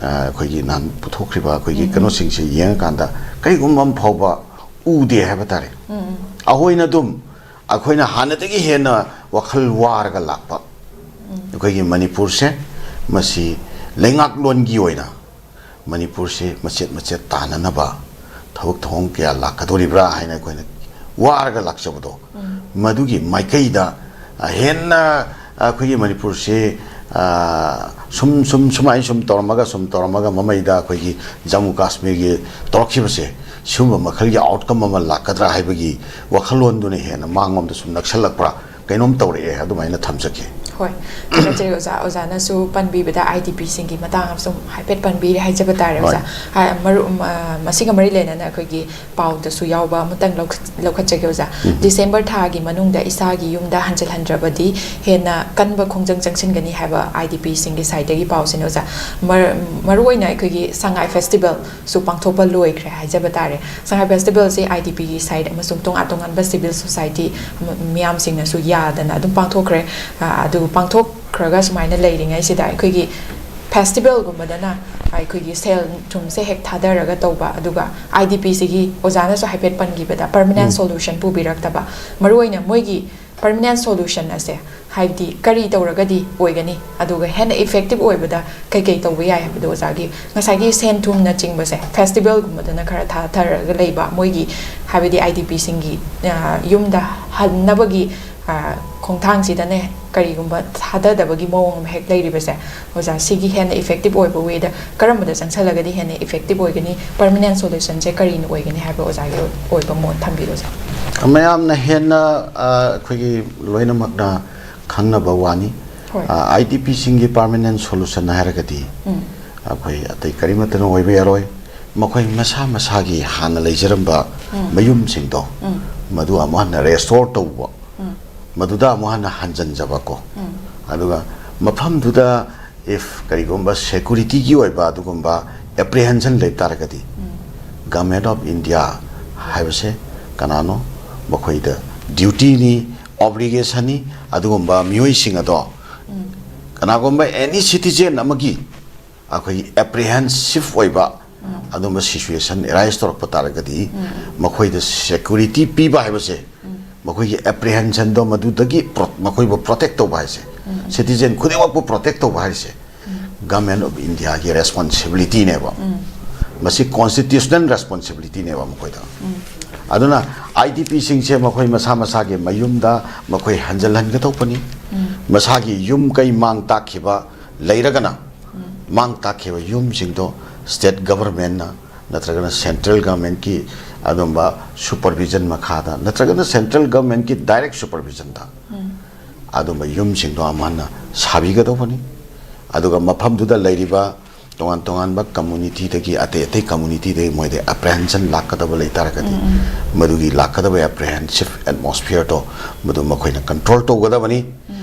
ꯑ, ꯑꯩꯈꯣꯏꯒꯤ ꯅꯍꯥꯟ ꯄꯨꯊꯣꯛꯈ꯭ꯔꯤꯕ ꯑꯩꯈꯣꯏꯒꯤ ꯀꯩꯅꯣꯁꯤꯡꯁꯦ ꯌꯦꯡꯉꯀꯥꯟꯗ ꯀꯔꯤꯒꯨꯝꯕ ꯑꯃ ꯐꯥꯎꯕ ꯎꯗꯦ ꯍꯥꯏꯕ ꯇꯥꯔꯦ꯫ ꯑꯩꯈꯣꯏꯅ ꯑꯗꯨꯝ, ꯑꯩꯈꯣꯏꯅ ꯍꯥꯟꯅꯗꯒꯤ ꯍꯦꯟꯅ ꯋꯥꯈꯜ ꯋꯥꯔꯒ ꯂꯥꯛꯄ ꯑꯩꯈꯣꯏꯒꯤ ꯃꯅꯤꯄꯨꯔꯁꯦ, ꯃꯁꯤ ꯂꯩꯉꯥꯛꯂꯣꯟꯒꯤ ꯑꯣꯏꯅ ꯃꯅꯤꯄꯨꯔꯁꯤ ꯃꯆꯦꯠ ꯃꯆꯦꯠ ꯇꯥꯅꯅꯕ ꯊꯕꯛ ꯊꯧꯑꯣꯡ ꯀꯌꯥ ꯂꯥꯛꯀꯗꯧꯔꯤꯕ꯭ꯔꯥ ꯍꯥꯏꯅ ꯑꯩꯈꯣꯏꯅ ꯋꯥꯔꯒ ꯂꯥꯛꯆꯕꯗꯣ, ꯃꯗꯨꯒꯤ ꯃꯥꯏꯀꯩꯗ, ꯑ, ꯍꯦꯟꯅ ꯑꯩꯈꯣꯏꯒꯤ ꯃꯅꯤꯄꯨꯔꯁꯤ, ꯑ, ꯁꯨꯝ, ꯁꯨꯝ, ꯁꯨꯃꯥꯏꯅ ꯁꯨꯝ ꯇꯧꯔꯝꯃꯒ, ꯁꯨꯝ ꯇꯧꯔꯝꯃꯒ ꯃꯃꯩꯗ ꯑꯩꯈꯣꯏꯒꯤ ꯖꯝꯃꯨ ꯀꯥꯁꯃꯤꯔꯒꯤ ꯇꯧꯔꯛꯈꯤꯕꯁꯦ, ꯁꯤꯒꯨꯝꯕ ꯃꯈꯜꯒꯤ ꯑꯥꯎꯠꯀꯝ ꯑꯃ ꯂꯥꯛꯀꯗ꯭ꯔꯥ ꯍꯥꯏꯕꯒꯤ ꯋꯥꯈꯜꯂꯣꯟꯗꯨꯅ ꯍꯦꯟꯅ ꯃꯥꯡꯂꯣꯝꯗ ꯁꯨꯝ ꯅꯛꯁꯜꯂꯛꯄ꯭ꯔꯥ, ꯀꯩꯅꯣꯝ ꯇꯧꯔꯛꯑꯦ, ꯑꯗꯨꯃꯥꯏꯅ ꯊꯝꯖꯒꯦ꯫ ꯍꯣꯏ, ꯊꯥꯒꯠꯆꯔꯤ ꯑꯣꯖꯥ꯫ ꯑꯣꯖꯥꯅꯁꯨ ꯄꯟꯕꯤꯕꯗ ꯑꯥꯏ ꯗꯤ ꯄꯤꯁꯤꯡꯒꯤ ꯃꯇꯥꯡ ꯑꯃꯁꯨ ꯍꯥꯏꯐꯦꯠ ꯄꯟꯕꯤꯔꯦ ꯍꯥꯏꯖꯕ ꯇꯥꯔꯦ꯫ ꯍꯣꯏ꯫ ꯑꯣꯖꯥ, ꯍꯥꯏ, ꯃꯔꯨ-, ꯃ-, ꯃꯁꯤꯒ ꯃꯔꯤ ꯂꯩꯅꯅ ꯑꯩꯈꯣꯏꯒꯤ ꯄꯥꯎꯗꯁꯨ ꯌꯥꯎꯕ ꯑꯃꯇꯪ ꯂꯧꯈꯠ-, ꯂꯧꯈꯠꯆꯒꯦ ꯑꯣꯖꯥ꯫ ꯎꯝ꯫ ꯗꯤꯁꯦꯝꯕꯔ ꯊꯥꯒꯤ ꯃꯅꯨꯡꯗ ꯏꯁꯥꯒꯤ ꯌꯨꯝꯗ ꯍꯟꯖꯤꯜꯍꯟꯗ꯭ꯔꯕꯗꯤ ꯍꯦꯟꯅ ꯀꯟꯕ ꯈꯣꯡꯖꯪ ꯆꯪꯁꯤꯟꯒꯅꯤ ꯍꯥꯏꯕ ꯑꯥꯏ ꯗꯤ ꯄꯤꯁꯤꯡꯒꯤ ꯁꯥꯏꯠꯇꯒꯤ ꯄꯥꯎꯁꯤꯅꯤ ꯑꯣꯖꯥ꯫ ꯃꯔ-, ꯃꯔꯨꯑꯣꯏꯅ ꯑꯩꯈꯣꯏꯒꯤ ꯁꯉꯥꯏ ꯐꯦꯁꯇꯤꯚꯦꯜ ꯁꯨ ꯄꯥꯡꯊꯣꯛꯄ ꯂꯣꯏꯈ꯭ꯔꯦ ꯍꯥꯏꯖꯕ ꯇꯥꯔꯦ꯫ ꯁꯉꯥꯏ ꯐꯦꯁꯇꯤꯚꯦꯜꯁꯤ ꯑꯥꯏ ꯗꯤ ꯄꯤꯒꯤ ꯁꯥꯏꯠ ꯑꯃꯁꯨꯡ ꯇꯣꯉꯥꯟ ꯇꯣꯉꯥꯟꯕ ꯁꯤꯚꯤꯜ ꯁꯣꯁꯥꯏꯇꯤ ꯃꯤꯌꯥꯝꯁꯤꯡꯅꯁꯨ ꯌꯥꯗꯅ ꯑꯗꯨꯝ ꯄꯥꯡꯊꯣꯛꯈ꯭ꯔꯦ꯫ ꯑ, ꯑꯗꯨ ꯄꯥꯡꯊꯣꯛꯈ꯭ꯔꯒ ꯁꯨꯃꯥꯏꯅ ꯂꯩꯔꯤꯉꯩꯁꯤꯗ ꯑꯩꯈꯣꯏꯒꯤ ꯐꯦꯁꯇꯤꯚꯦꯜꯒꯨꯝꯕꯗꯅ ꯑꯩꯈꯣꯏꯒꯤ ꯁꯦꯜ ꯊꯨꯝꯁꯦ ꯍꯦꯛ ꯊꯥꯗꯔꯒ ꯇꯧꯕ, ꯑꯗꯨꯒ ꯑꯥꯏ ꯗꯤ ꯄꯤꯁꯤꯒꯤ ꯑꯣꯖꯥꯅꯁꯨ ꯍꯥꯏꯐꯦꯠ ꯄꯟꯈꯤꯕꯗ ꯄꯔꯃꯅꯦꯟ ꯎꯝ꯫ ꯁꯣꯂꯨꯁꯟ ꯄꯨꯕꯤꯔꯛꯇꯕ, ꯃꯔꯨꯑꯣꯏꯅ ꯃꯣꯏꯒꯤ ꯄꯔꯃꯅꯦꯟ ꯁꯣꯂꯨꯁꯟ ꯑꯁꯦ ꯍꯥꯏꯕꯗꯤ ꯀꯔꯤ ꯇꯧꯔꯒꯗꯤ ꯑꯣꯏꯒꯅꯤ, ꯑꯗꯨꯒ ꯍꯦꯟꯅ ꯏꯐꯦꯛꯇꯤꯚ ꯑꯣꯏꯕꯗ ꯀꯩꯀꯩ ꯇꯧꯕ ꯌꯥꯏ ꯍꯥꯏꯕꯗꯣ ꯑꯣꯖꯥꯒꯤ ꯉꯁꯥꯏꯒꯤ ꯁꯦꯟ ꯊꯨꯝꯅꯆꯤꯡꯕꯁꯦ ꯐꯦꯁꯇꯤꯚꯦꯜꯒꯨꯝꯕꯗꯅ ꯈꯔ ꯊꯥꯊꯔꯒ ꯂꯩꯕ, ꯃꯣꯏꯒꯤ ꯍꯥꯏꯕꯗꯤ ꯑꯥꯏ ꯗꯤ ꯄꯤꯁꯤꯡꯒꯤ ꯌꯨꯝꯗ ꯍꯟꯅꯕꯒꯤ ꯑ, ꯈꯣꯡꯊꯥꯡꯁꯤꯗꯅꯦ ꯀꯔꯤꯒꯨꯝꯕ ꯊꯥꯗꯗꯕꯒꯤ ꯃꯑꯣꯡ ꯑꯃ ꯍꯦꯛ ꯂꯩꯔꯤꯕꯁꯦ, ꯑꯣꯖꯥ, ꯁꯤꯒꯤ ꯍꯦꯟꯅ ꯏꯐꯦꯛꯇꯤꯚ ꯑꯣꯏꯕ ꯋꯦꯗ ꯀꯔꯝꯕꯗ ꯆꯪꯁꯜꯂꯒꯗꯤ ꯍꯦꯟꯅ ꯏꯐꯦꯛꯇꯤꯚ ꯑꯣꯏꯒꯅꯤ, ꯄꯔꯃꯅꯦꯟ ꯁꯣꯂꯨꯁꯟꯁꯦ ꯀꯔꯤꯅ ꯑꯣꯏꯒꯅꯤ ꯍꯥꯏꯕ ꯑꯣꯖꯥꯒꯤ ꯑꯣꯏꯕ ꯃꯣꯠ ꯊꯝꯕꯤꯔꯣ ꯁꯥꯔ꯫ ꯃꯌꯥꯝꯅ ꯍꯦꯟꯅ, ꯑ, ꯑꯩꯈꯣꯏꯒꯤ ꯂꯣꯏꯅꯃꯛꯅ ꯈꯪꯅꯕ ꯋꯥꯅꯤ꯫ ꯍꯣꯏ꯫ ꯑ, ꯑꯥꯏ ꯗꯤ ꯄꯤꯁꯤꯡꯒꯤ ꯄꯔꯃꯅꯦꯟ ꯁꯣꯂꯨꯁꯟ ꯍꯥꯏꯔꯒꯗꯤ ꯎꯝ꯫ ꯑꯩꯈꯣꯏ ꯑꯇꯩ ꯀꯔꯤꯃꯠꯇꯅ ꯑꯣꯏꯕ ꯌꯥꯔꯣꯏ꯫ ꯃꯈꯣꯏ ꯃꯁꯥ ꯃꯁꯥꯒꯤ ꯍꯥꯟꯅ ꯂꯩꯖꯔꯝꯕ ꯎꯝ꯫ ꯃꯌꯨꯝꯁꯤꯡꯗꯣ ꯎꯝ꯫ ꯃꯗꯨ ꯑꯃꯨꯛ ꯍꯟꯅ ꯔꯦꯁꯇꯣꯔ ꯇꯧꯕ, ꯎꯝ꯫ ꯃꯗꯨꯗ ꯑꯃꯨꯛ ꯍꯟꯅ ꯍꯟꯖꯤꯟꯖꯕꯀꯣ꯫ ꯎꯝ꯫ ꯑꯗꯨꯒ ꯃꯐꯝꯗꯨꯗ if ꯀꯔꯤꯒꯨꯝꯕ ꯁꯦꯀꯨꯔꯤꯇꯤꯒꯤ ꯑꯣꯏꯕ ꯑꯗꯨꯒꯨꯝꯕ ꯑꯦꯄ꯭ꯔꯤꯍꯦꯟꯁꯟ ꯂꯩꯕ ꯇꯥꯔꯒꯗꯤ, ꯎꯝ꯫ ꯒꯚꯔꯟꯃꯦꯟꯠ ꯑꯣꯐ ꯏꯟꯗꯤꯌꯥ ꯍꯥꯏꯕꯁꯦ ꯀꯅꯥꯅꯣ? ꯃꯈꯣꯏꯗ ꯗ꯭ꯌꯨꯇꯤꯅꯤ, ꯑꯣꯕ꯭ꯂꯤꯒꯦꯁꯟꯅꯤ꯫ ꯑꯗꯨꯒꯨꯝꯕ ꯃꯤꯑꯣꯏꯁꯤꯡ ꯑꯗꯣ ꯎꯝ꯫ ꯀꯅꯥꯒꯨꯝꯕ ꯑꯦꯅꯤ ꯁꯤꯇꯤꯖꯦꯟ ꯑꯃꯒꯤ ꯑꯩꯈꯣꯏꯒꯤ ꯑꯦꯄ꯭ꯔꯤꯍꯦꯟꯁꯤꯞ ꯑꯣꯏꯕ ꯎꯝ꯫ ꯑꯗꯨꯝꯕ ꯁꯤꯆꯨꯋꯦꯁꯟ ꯑꯦꯔꯥꯏꯁ ꯇꯧꯔꯛꯄ ꯇꯥꯔꯒꯗꯤ, ꯎꯝ꯫ ꯃꯈꯣꯏꯗ ꯁꯦꯀ꯭ꯌꯨꯔꯤꯇꯤ ꯄꯤꯕ ꯍꯥꯏꯕꯁꯦ, ꯎꯝ꯫ ꯃꯈꯣꯏꯒꯤ ꯑꯦꯄ꯭ꯔꯤꯍꯦꯟꯁꯟꯗꯣ ꯃꯗꯨꯗꯒꯤ ꯄ꯭ꯔꯣ-, ꯃꯈꯣꯏꯕꯨ ꯄ꯭ꯔꯣꯇꯦꯛ ꯇꯧꯕ ꯍꯥꯏꯁꯦ, ꯎꯝ꯫ ꯁꯤꯇꯤꯖꯦꯟ ꯈꯨꯗꯤꯡꯃꯛꯄꯨ ꯄ꯭ꯔꯣꯇꯦꯛ ꯇꯧꯕ ꯍꯥꯏꯁꯦ, ꯎꯝ꯫ ꯒꯚꯔꯟꯃꯦꯟꯠ ꯑꯣꯐ ꯏꯟꯗꯤꯌꯥꯒꯤ ꯔꯦꯁꯄꯣꯟꯁꯤꯕꯤꯂꯤꯇꯤꯅꯦꯕ꯫ ꯎꯝ꯫ ꯃꯁꯤ ꯀꯣꯟꯁꯇꯤꯇ꯭ꯌꯨꯁꯅꯦꯜ ꯔꯦꯁꯄꯣꯟꯁꯤꯕꯤꯂꯤꯇꯤꯅꯦꯕ ꯃꯈꯣꯏꯗ꯫ ꯎꯝ꯫ ꯑꯗꯨꯅ ꯑꯥꯏ ꯗꯤ ꯄꯤꯁꯤꯡꯁꯦ ꯃꯈꯣꯏ ꯃꯁꯥ ꯃꯁꯥꯒꯤ ꯃꯌꯨꯝꯗ ꯃꯈꯣꯏ ꯍꯟꯖꯤꯜꯍꯟꯒꯗꯧꯕꯅꯤ꯫ ꯎꯝ꯫ ꯃꯁꯥꯒꯤ ꯌꯨꯝ ꯀꯩ ꯃꯥꯡ ꯇꯥꯛꯈꯤꯕ ꯂꯩꯔꯒꯅ, ꯎꯝ꯫ ꯃꯥꯡ ꯇꯥꯛꯈꯤꯕ ꯌꯨꯝꯁꯤꯡꯗꯣ ꯁ꯭ꯇꯦꯠ ꯒꯚꯔꯟꯃꯦꯟꯠꯅ ꯅꯠꯇ꯭ꯔꯒꯅ ꯁꯦꯟꯇ꯭ꯔꯦꯜ ꯒꯚꯔꯟꯃꯦꯟꯠꯀꯤ ꯑꯗꯨꯝꯕ ꯁꯨꯄꯔꯚꯤꯖꯟ ꯃꯈꯥꯗ, ꯅꯠꯇ꯭ꯔꯒꯅ ꯁꯦꯟꯇ꯭ꯔꯦꯜ ꯒꯚꯔꯟꯃꯦꯟꯠꯀꯤ ꯗꯥꯏꯔꯦꯛ ꯁꯨꯄꯔꯚꯤꯖꯟꯗ ꯑꯗꯨꯝꯕ ꯌꯨꯝꯁꯤꯡꯗꯣ ꯑꯃꯅ ꯁꯥꯕꯤꯒꯗꯧꯕꯅꯤ꯫ ꯑꯗꯨꯒ ꯃꯐꯝꯗꯨꯗ ꯂꯩꯔꯤꯕ ꯇꯣꯉꯥꯟ ꯇꯣꯉꯥꯟꯕ ꯀꯝꯃꯨꯅꯤꯇꯤꯗꯒꯤ, ꯑꯇꯩ ꯑꯇꯩ ꯀꯝꯃꯨꯅꯤꯇꯤꯗꯒꯤ ꯃꯣꯏꯗ ꯑꯦꯄ꯭ꯔꯦꯍꯦꯟꯁꯟ ꯂꯥꯛꯀꯗꯕ ꯂꯩ ꯇꯥꯔꯒꯗꯤ, ꯃꯗꯨꯒꯤ ꯂꯥꯛꯀꯗꯕ ꯑꯦꯄ꯭ꯔꯦꯍꯦꯟꯁꯤꯞ ꯑꯦꯠꯃꯣꯁꯐꯤꯌꯔꯗꯣ ꯃꯗꯨ ꯃꯈꯣꯏꯅ ꯀꯟꯇ꯭ꯔꯣꯜ ꯇꯧꯒꯗꯕꯅꯤ꯫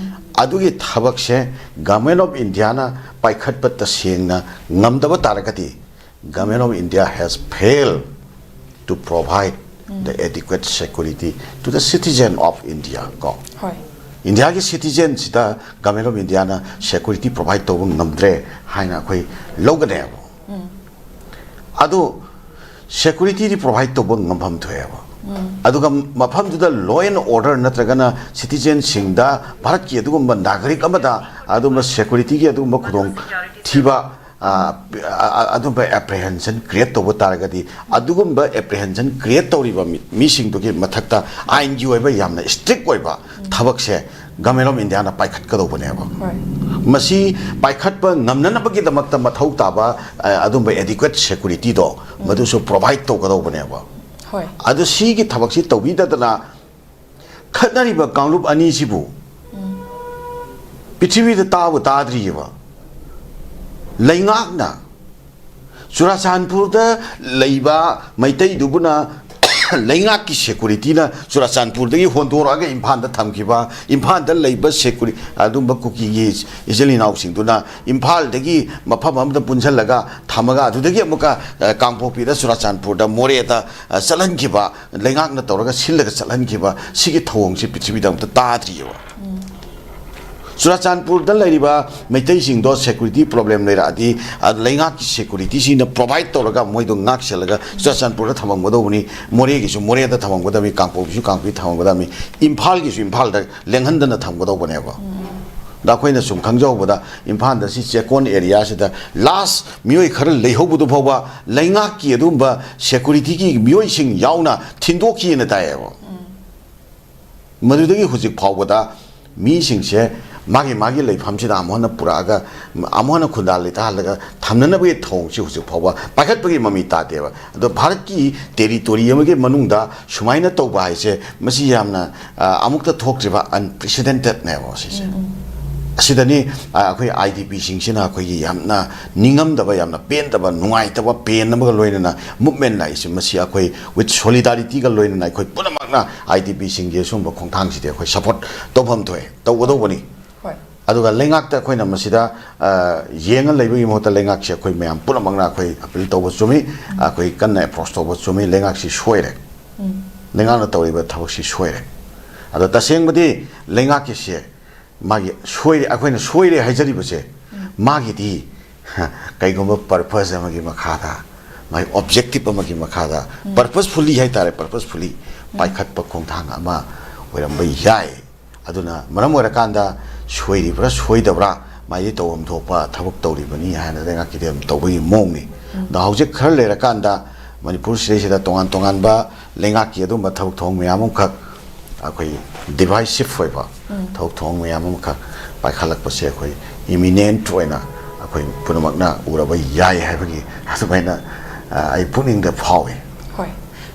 ꯑꯗꯨꯒꯤ ꯊꯕꯛꯁꯦ ꯒꯚꯔꯟꯃꯦꯟꯠ ꯑꯣꯐ ꯏꯟꯗꯤꯌꯥꯅ ꯄꯥꯏꯈꯠꯄ ꯇꯁꯦꯡꯅ ꯉꯝꯗꯕ ꯇꯥꯔꯒꯗꯤ, Government of India has failed to provide the adequate security to the citizen of India, ꯀꯣ꯫ ꯍꯣꯏ꯫ ꯏꯟꯗꯤꯌꯥꯒꯤ ꯁꯤꯇꯤꯖꯦꯟꯁꯤꯗ ꯒꯚꯔꯟꯃꯦꯟꯠ ꯑꯣꯐ ꯏꯟꯗꯤꯌꯥꯅ ꯁꯦꯀ꯭ꯌꯨꯔꯤꯇꯤ ꯄ꯭ꯔꯣꯚꯥꯏꯗ ꯇꯧꯕ ꯉꯝꯗ꯭ꯔꯦ ꯍꯥꯏꯅ ꯑꯩꯈꯣꯏ ꯂꯧꯒꯅꯦꯕ꯫ ꯑꯗꯨ ꯁꯦꯀ꯭ꯌꯨꯔꯤꯇꯤꯗꯤ ꯄ꯭ꯔꯣꯚꯥꯏꯗ ꯇꯧꯕ ꯉꯝꯐꯝ ꯊꯣꯛꯑꯦꯕ꯫ ꯑꯗꯨꯒ ꯃꯐꯝꯗꯨꯗ law and order ꯅꯠꯇ꯭ꯔꯒꯅ ꯁꯤꯇꯤꯖꯦꯟꯁꯤꯡꯗ, ꯚꯥꯔꯠꯀꯤ ꯑꯗꯨꯒꯨꯝꯕ ꯅꯥꯒꯔꯤꯛ ꯑꯃꯗ ꯑꯗꯨꯒꯨꯝꯕ ꯁꯦꯀ꯭ꯌꯨꯔꯤꯇꯤꯒꯤ ꯑꯗꯨꯒꯨꯝꯕ ꯈꯨꯗꯣꯡ ꯊꯤꯕ, ꯑ, ꯑ, ꯑꯗꯨꯝꯕ ꯑꯦꯄ꯭ꯔꯤꯍꯦꯟꯁꯟ ꯀ꯭ꯔꯤꯌꯦꯠ ꯇꯧꯕ ꯇꯥꯔꯒꯗꯤ, ꯑꯗꯨꯒꯨꯝꯕ ꯑꯦꯄ꯭ꯔꯤꯍꯦꯟꯁꯟ ꯀ꯭ꯔꯤꯌꯦꯠ ꯇꯧꯔꯤꯕ ꯃꯤ, ꯃꯤꯁꯤꯡꯗꯨꯒꯤ ꯃꯊꯛꯇ ꯑꯥꯏꯟꯒꯤ ꯑꯣꯏꯕ ꯌꯥꯝꯅ ꯏꯁꯇ꯭ꯔꯤꯛ ꯑꯣꯏꯕ ꯊꯕꯛꯁꯦ ꯒꯚꯔꯟꯃꯦꯟꯠ ꯑꯣꯐ ꯏꯟꯗꯤꯌꯥꯅ ꯄꯥꯏꯈꯠꯀꯗꯧꯕꯅꯦꯕ꯫ ꯍꯣꯏ꯫ ꯃꯁꯤ ꯄꯥꯏꯈꯠꯄ ꯉꯝꯅꯅꯕꯒꯤꯗꯃꯛꯇ ꯃꯊꯧ ꯇꯥꯕ, ꯑ, ꯑꯗꯨꯝꯕ ꯑꯦꯗꯤꯀ꯭ꯋꯦꯠ ꯁꯦꯀ꯭ꯌꯨꯔꯤꯇꯤꯗꯣ ꯃꯗꯨꯁꯨ ꯄ꯭ꯔꯣꯚꯥꯏꯗ ꯇꯧꯒꯗꯧꯕꯅꯦꯕ꯫ ꯍꯣꯏ꯫ ꯑꯗꯨ ꯁꯤꯒꯤ ꯊꯕꯛꯁꯤ ꯇꯧꯕꯤꯗꯗꯅ ꯈꯠꯅꯔꯤꯕ ꯀꯥꯡꯂꯨꯞ ꯑꯅꯤꯁꯤꯕꯨ ꯄ꯭ꯔꯤꯊꯤꯕꯤꯗ ꯇꯥꯕꯨ ꯇꯥꯗ꯭ꯔꯤꯑꯕ꯫ ꯂꯩꯉꯥꯛꯅ ꯆꯨꯔꯥꯆꯥꯟꯄꯨꯔꯗ ꯂꯩꯕ ꯃꯩꯇꯩꯗꯨꯕꯨꯅ ꯂꯩꯉꯥꯛꯀꯤ ꯁꯦꯀ꯭ꯌꯨꯔꯤꯇꯤꯅ ꯆꯨꯔꯥꯆꯥꯟꯄꯨꯔꯗꯒꯤ ꯍꯣꯟꯗꯣꯔꯛꯑꯒ ꯏꯝꯐꯥꯜꯗ ꯊꯝꯈꯤꯕ, ꯏꯝꯐꯥꯜꯗ ꯂꯩꯕ ꯁꯦꯀ꯭ꯌꯨꯔꯤ-, ꯑꯗꯨꯝꯕ ꯀꯨꯀꯤꯒꯤ ꯏꯆꯤꯜ ꯏꯅꯥꯎꯁꯤꯡꯗꯨꯅ ꯏꯝꯐꯥꯜꯗꯒꯤ ꯃꯐꯝ ꯑꯃꯗ ꯄꯨꯟꯁꯤꯜꯂꯒ ꯊꯝꯃꯒ ꯑꯗꯨꯗꯒꯤ ꯑꯃꯨꯛꯀ, ꯑ, ꯀꯥꯡꯄꯣꯛꯄꯤꯗ, ꯆꯨꯔꯥꯆꯥꯟꯄꯨꯔꯗ, ꯃꯣꯔꯦꯗ, ꯑ, ꯆꯠꯍꯟꯈꯤꯕ, ꯂꯩꯉꯥꯛꯅ ꯇꯧꯔꯒ ꯁꯤꯜꯂꯒ ꯆꯠꯍꯟꯈꯤꯕ ꯁꯤꯒꯤ ꯊꯧꯑꯣꯡꯁꯤ ꯄ꯭ꯔꯤꯊꯤꯕꯤꯗ ꯑꯃꯨꯛꯇ ꯇꯥꯗ꯭ꯔꯤꯑꯕ꯫ ꯆꯨꯔꯥꯆꯥꯟꯄꯨꯔꯗ ꯂꯩꯔꯤꯕ ꯃꯩꯇꯩꯁꯤꯡꯗꯣ ꯁꯦꯀ꯭ꯌꯨꯔꯤꯇꯤ ꯄ꯭ꯔꯣꯕ꯭ꯂꯦꯝ ꯂꯩꯔꯛꯑꯗꯤ, ꯑ, ꯂꯩꯉꯥꯛꯀꯤ ꯁꯦꯀ꯭ꯌꯨꯔꯤꯇꯤꯁꯤꯡꯅ ꯄ꯭ꯔꯣꯚꯥꯏꯗ ꯇꯧꯔꯒ ꯃꯣꯏꯗꯣ ꯉꯥꯛ ꯁꯦꯜꯂꯒ ꯆꯨꯔꯥꯆꯥꯟꯄꯨꯔꯗ ꯊꯝꯃꯝꯒꯗꯧꯕꯅꯤ, ꯃꯣꯔꯦꯒꯤꯁꯨ ꯃꯣꯔꯦꯗ ꯊꯝꯃꯝꯒꯗꯕꯅꯤ, ꯀꯥꯡꯄꯣꯛꯄꯤꯁꯨ ꯀꯥꯡꯄꯣꯛꯄꯤ ꯊꯝꯃꯝꯒꯗꯕꯅꯤ, ꯏꯝꯐꯥꯜꯒꯤꯁꯨ ꯏꯝꯐꯥꯜꯗ ꯂꯦꯡꯍꯟꯗꯅ ꯊꯝꯒꯗꯧꯕꯅꯦꯕ꯫ ꯑꯗ ꯑꯩꯈꯣꯏꯅ ꯁꯨꯝ ꯈꯪꯖꯍꯧꯕꯗ, ꯏꯝꯐꯥꯜꯗ ꯁꯤ ꯆꯦꯛꯀꯣꯟ ꯑꯦꯔꯤꯌꯥꯁꯤꯗ ꯂꯥꯁ ꯃꯤꯑꯣꯏ ꯈꯔ ꯂꯩꯍꯧꯕꯗꯨ ꯐꯥꯎꯕ ꯂꯩꯉꯥꯛꯀꯤ ꯑꯗꯨꯒꯨꯝꯕ ꯁꯦꯀ꯭ꯌꯨꯔꯤꯇꯤꯒꯤ ꯃꯤꯑꯣꯏꯁꯤꯡ ꯌꯥꯎꯅ ꯊꯤꯟꯗꯣꯛꯈꯤꯑꯅ ꯇꯥꯏꯌꯦꯕ꯫ ꯃꯗꯨꯗꯒꯤ ꯍꯧꯖꯤꯛ ꯐꯥꯎꯕꯗ ꯃꯤꯁꯤꯡꯁꯦ ꯃꯥꯒꯤ ꯃꯥꯒꯤ ꯂꯩꯐꯝꯁꯤꯗ ꯑꯃꯨꯛ ꯍꯟꯅ ꯄꯨꯔꯛꯑꯒ, ꯑꯃꯨꯛ ꯍꯟꯅ ꯈꯨꯟꯗꯥ ꯂꯩꯇꯥꯍꯜꯂꯒ ꯊꯝꯅꯅꯕꯒꯤ ꯊꯧꯑꯣꯡꯁꯤ ꯍꯧꯖꯤꯛ ꯐꯥꯎꯕ ꯄꯥꯏꯈꯠꯄꯒꯤ ꯃꯃꯤ ꯇꯥꯗꯦꯕ꯫ ꯑꯗꯣ ꯚꯥꯔꯠꯀꯤ ꯇꯦꯔꯤꯇꯣꯔꯤ ꯑꯃꯒꯤ ꯃꯅꯨꯡꯗ ꯁꯨꯃꯥꯏꯅ ꯇꯧꯕ ꯍꯥꯏꯁꯦ, ꯃꯁꯤ ꯌꯥꯝꯅ, ꯑ, ꯑꯃꯨꯛꯇ ꯊꯣꯛꯇ꯭ꯔꯤꯕ, unprecedentedꯅꯦꯕ ꯁꯤꯁꯦ꯫ ꯑꯁꯤꯗꯅꯤ, ꯑ, ꯑꯩꯈꯣꯏ IDPꯁꯤꯡꯁꯤꯅ ꯑꯩꯈꯣꯏꯒꯤ ꯌꯥꯝꯅ ꯅꯤꯡꯉꯝꯗꯕ, ꯌꯥꯝꯅ ꯄꯦꯟꯗꯕ, ꯅꯨꯡꯉꯥꯏꯇꯕ, ꯄꯦꯟ ꯑꯃꯒ ꯂꯣꯏꯅꯅ movement ꯂꯥꯛꯏꯁꯦ꯫ ꯃꯁꯤ ꯑꯩꯈꯣꯏ with solidarityꯒ ꯂꯣꯏꯅꯅ ꯑꯩꯈꯣꯏ ꯄꯨꯝꯅꯃꯛꯅ IDPꯁꯤꯡꯒꯤ ꯑꯁꯨꯝꯕ ꯈꯣꯡꯊꯥꯡꯁꯤꯗꯤ ꯑꯩꯈꯣꯏ support ꯇꯧꯐꯝ ꯊꯣꯛꯑꯦ, ꯇꯧꯒꯗꯧꯕꯅꯤ꯫ ꯍꯣꯏ꯫ ꯑꯗꯨꯒ ꯂꯩꯉꯥꯛꯇ ꯑꯩꯈꯣꯏꯅ ꯃꯁꯤꯗ, ꯑ, ꯌꯦꯡꯉ ꯂꯩꯕꯒꯤ ꯃꯍꯨꯠꯇ ꯂꯩꯉꯥꯛꯁꯤ ꯑꯩꯈꯣꯏ ꯃꯌꯥꯝ ꯄꯨꯝꯅꯃꯛꯅ ꯑꯩꯈꯣꯏ appeal ꯇꯧꯕ ꯆꯨꯝꯃꯤ, ꯑꯩꯈꯣꯏ ꯀꯟꯅ approach ꯇꯧꯕ ꯆꯨꯝꯃꯤ꯫ ꯂꯩꯉꯥꯛꯁꯤ ꯁꯣꯏꯔꯦ꯫ ꯂꯩꯉꯥꯛꯅ ꯇꯧꯔꯤꯕ ꯊꯕꯛꯁꯤ ꯁꯣꯏꯔꯦ꯫ ꯑꯗꯣ ꯇꯁꯦꯡꯕꯗꯤ ꯂꯩꯉꯥꯛꯀꯤꯁꯦ ꯃꯥꯒꯤ ꯁꯣꯏꯔꯦ, ꯑꯩꯈꯣꯏꯅ ꯁꯣꯏꯔꯦ ꯍꯥꯏꯖꯔꯤꯕꯁꯦ, ꯃꯥꯒꯤꯗꯤ ꯀꯩꯒꯨꯝꯕ purpose ꯑꯃꯒꯤ ꯃꯈꯥꯗ, ꯃꯥꯒꯤ objective ꯑꯃꯒꯤ ꯃꯈꯥꯗ, purposefully ꯍꯥꯏꯇꯥꯔꯦ, purposefully ꯄꯥꯏꯈꯠꯄ ꯈꯣꯡꯊꯥꯡ ꯑꯃ ꯑꯣꯏꯔꯝꯕ ꯌꯥꯏ꯫ ꯑꯗꯨꯅ ꯃꯔꯝ ꯑꯣꯏꯔꯀꯥꯟꯗ ꯁꯣꯏꯔꯤꯕ꯭ꯔꯥ ꯁꯣꯏꯗꯕ꯭ꯔꯥ, ꯃꯥꯏꯗꯤ ꯇꯧꯐꯝ ꯊꯣꯛꯄ ꯊꯕꯛ ꯇꯧꯔꯤꯕꯅꯤ ꯍꯥꯏꯅ ꯂꯩꯉꯥꯛꯀꯤꯗꯤ ꯑꯗꯨꯝ ꯇꯧꯕꯒꯤ ꯃꯑꯣꯡꯅꯤ꯫ ꯑꯗꯣ ꯍꯧꯖꯤꯛ ꯈꯔ ꯂꯩꯔꯀꯥꯟꯗ ꯃꯅꯤꯄꯨꯔ ꯁꯤꯗꯩꯁꯤꯗ ꯇꯣꯉꯥꯟ ꯇꯣꯉꯥꯟꯕ ꯂꯩꯉꯥꯛꯀꯤ ꯑꯗꯨꯝꯕ ꯊꯕꯛ ꯊꯧꯔꯝ ꯃꯌꯥꯝ ꯑꯃꯈꯛ, ꯑꯩꯈꯣꯏ divisive ꯑꯣꯏꯕ ꯊꯕꯛ ꯊꯧꯔꯝ ꯃꯌꯥꯝ ꯑꯃꯈꯛ ꯄꯥꯏꯈꯠꯂꯛꯄꯁꯦ ꯑꯩꯈꯣꯏ imminent ꯑꯣꯏꯅ ꯑꯩꯈꯣꯏ ꯄꯨꯝꯅꯃꯛꯅ ꯎꯔꯕ ꯌꯥꯏ ꯍꯥꯏꯕꯒꯤ ꯑꯗꯨꯃꯥꯏꯅ, ꯑ, ꯑꯩ ꯄꯨꯛꯅꯤꯡꯗ ꯐꯥꯎꯏ꯫ ꯍꯣꯏ,